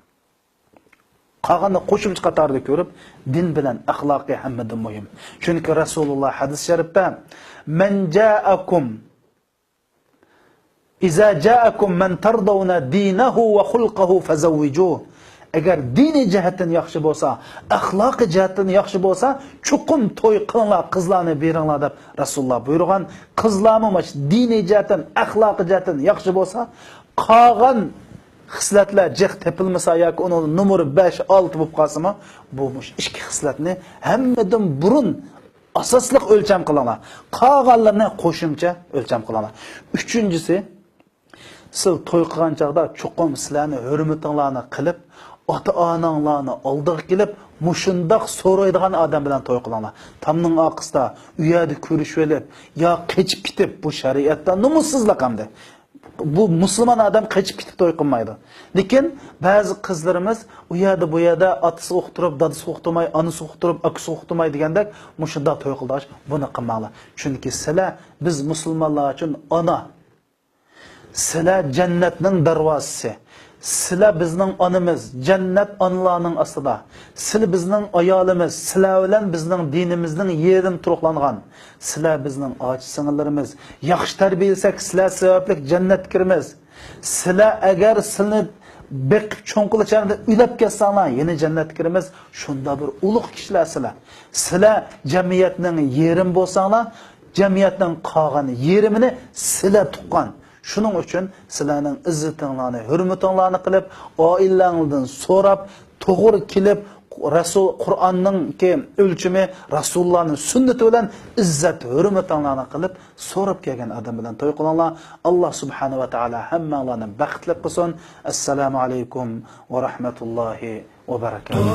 قالغاننى قوشۇمچە قاتاردا كۆرۈپ، دىن بىلەن ئەخلاقى ھەممىدىن مۇھىم. چۈنكى رەسۇلۇللا ھەدىس شەرىپتە، مەن جائەكۇم، ئىزا جائەكۇم مەن تەردەۋنە دىنەھۇ ۋە خۇلقەھۇ فەزەۋۋىجۇھ. ئەگەر دىنىي جەھەتتىن ياخشى بولسا، ئەخلاقىي جەھەتتىن ياخشى بولسا، چوقۇم توي قىلىڭلار، قىزلارنى بېرىڭلار دەپ رەسۇلۇللا بۇيرۇغان. قىزلارمۇ ماش دىنىي جەھەتتىن، ئەخلاقىي جەھەتتىن ياخشى بولسا، قالغان خىسلەتلەر جىق تېپىلمىسا ياكى ئۇنىڭ نومۇرى بەش، ئالتە بولۇپ قالسىمۇ، بۇ مۇش ئىككى خىسلەتنى ھەممىدىن بۇرۇن ئاساسلىق ئۆلچەم قىلىڭلار. قالغانلىرىنى قوشۇمچە ئۆلچەم قىلىڭلار. ئۈچىنچىسى، سىز توي قىلغان چاغدا چوقۇم سىلەرنى ھۆرمىتىڭلارنى قىلىپ، ئاتا-ئاناڭلارنى ئالدىغا كېلىپ، مۇشۇنداق سورايدىغان ئادەم بىلەن توي قىلىڭلار. تامنىڭ ئارقىسىدا، ئۇ يەردە كۆرۈشۈۋېلىپ، يا قېچىپ كېتىپ، بۇ شەرىئەتتە نومۇسسىزلىق ئەمدى. بۇ مۇسۇلمان ئادەم قېچىپ كېتىپ توي قىلمايدۇ. لېكىن بەزى قىزلىرىمىز ئۇ يەردە، بۇ يەردە ئاتىسىغا ئۇقتۇرۇپ، دادىسىغا ئۇقتۇرماي، ئانىسىغا ئۇقتۇرۇپ، ئاكىسىغا ئۇقتۇرماي دېگەندەك مۇشۇنداق توي قىلدىغاچ، بۇنى قىلماڭلار. چۈنكى سىلەر، بىز مۇسۇلمانلار ئۈچۈن ئانا. سىلەر جەننەتنىڭ دەرۋازىسى. سىلەر بىزنىڭ ئانىمىز، جەننەت ئانىلارنىڭ ئاستىدا. سىلەر بىزنىڭ ئايالىمىز، سىلەر بىلەن بىزنىڭ دىنىمىزنىڭ يېرىم تۇرۇقلانغان. سىلەر بىزنىڭ ئاچا سىڭىللىرىمىز. ياخشى تەربىيەلىسەك، سىلەر سەۋەبلىك جەننەتكە كىرىمىز. سىلەر ئەگەر سىلىنى بېقىپ چوڭ قىلىش جەريانىدا ئۆلۈپ كەتسەڭلار، يەنە جەننەتكە كىرىمىز. شۇنداق بىر ئۇلۇغ كىشىلەر سىلەر. سىلەر جەمئىيەتنىڭ يېرىمى بولساڭلار، جەمئىيەتنىڭ قالغان يېرىمىنى سىلەر تۇغقان. شۇنىڭ ئۈچۈن سىلەرنىڭ ئىززىتىڭلارنى، ھۆرمىتىڭلارنى قىلىپ، ئائىلەڭلاردىن سوراپ، توغرا كېلىپ، رەسۇل، قۇرئاننىڭكى ئۆلچىمى، رەسۇلۇللانىڭ سۈننىتى بىلەن ئىززەت ھۆرمىتىڭلارنى قىلىپ، سوراپ كەلگەن ئادەم بىلەن توي قىلىڭلار. ئاللا سۇبھانەھۇ ۋە تائالا ھەممەڭلارنى بەختلىك قىلسۇن. ئەسسالامۇ ئەلەيكۇم ۋە رەھمەتۇللاھى ۋە بەرەكاتۇھۇ.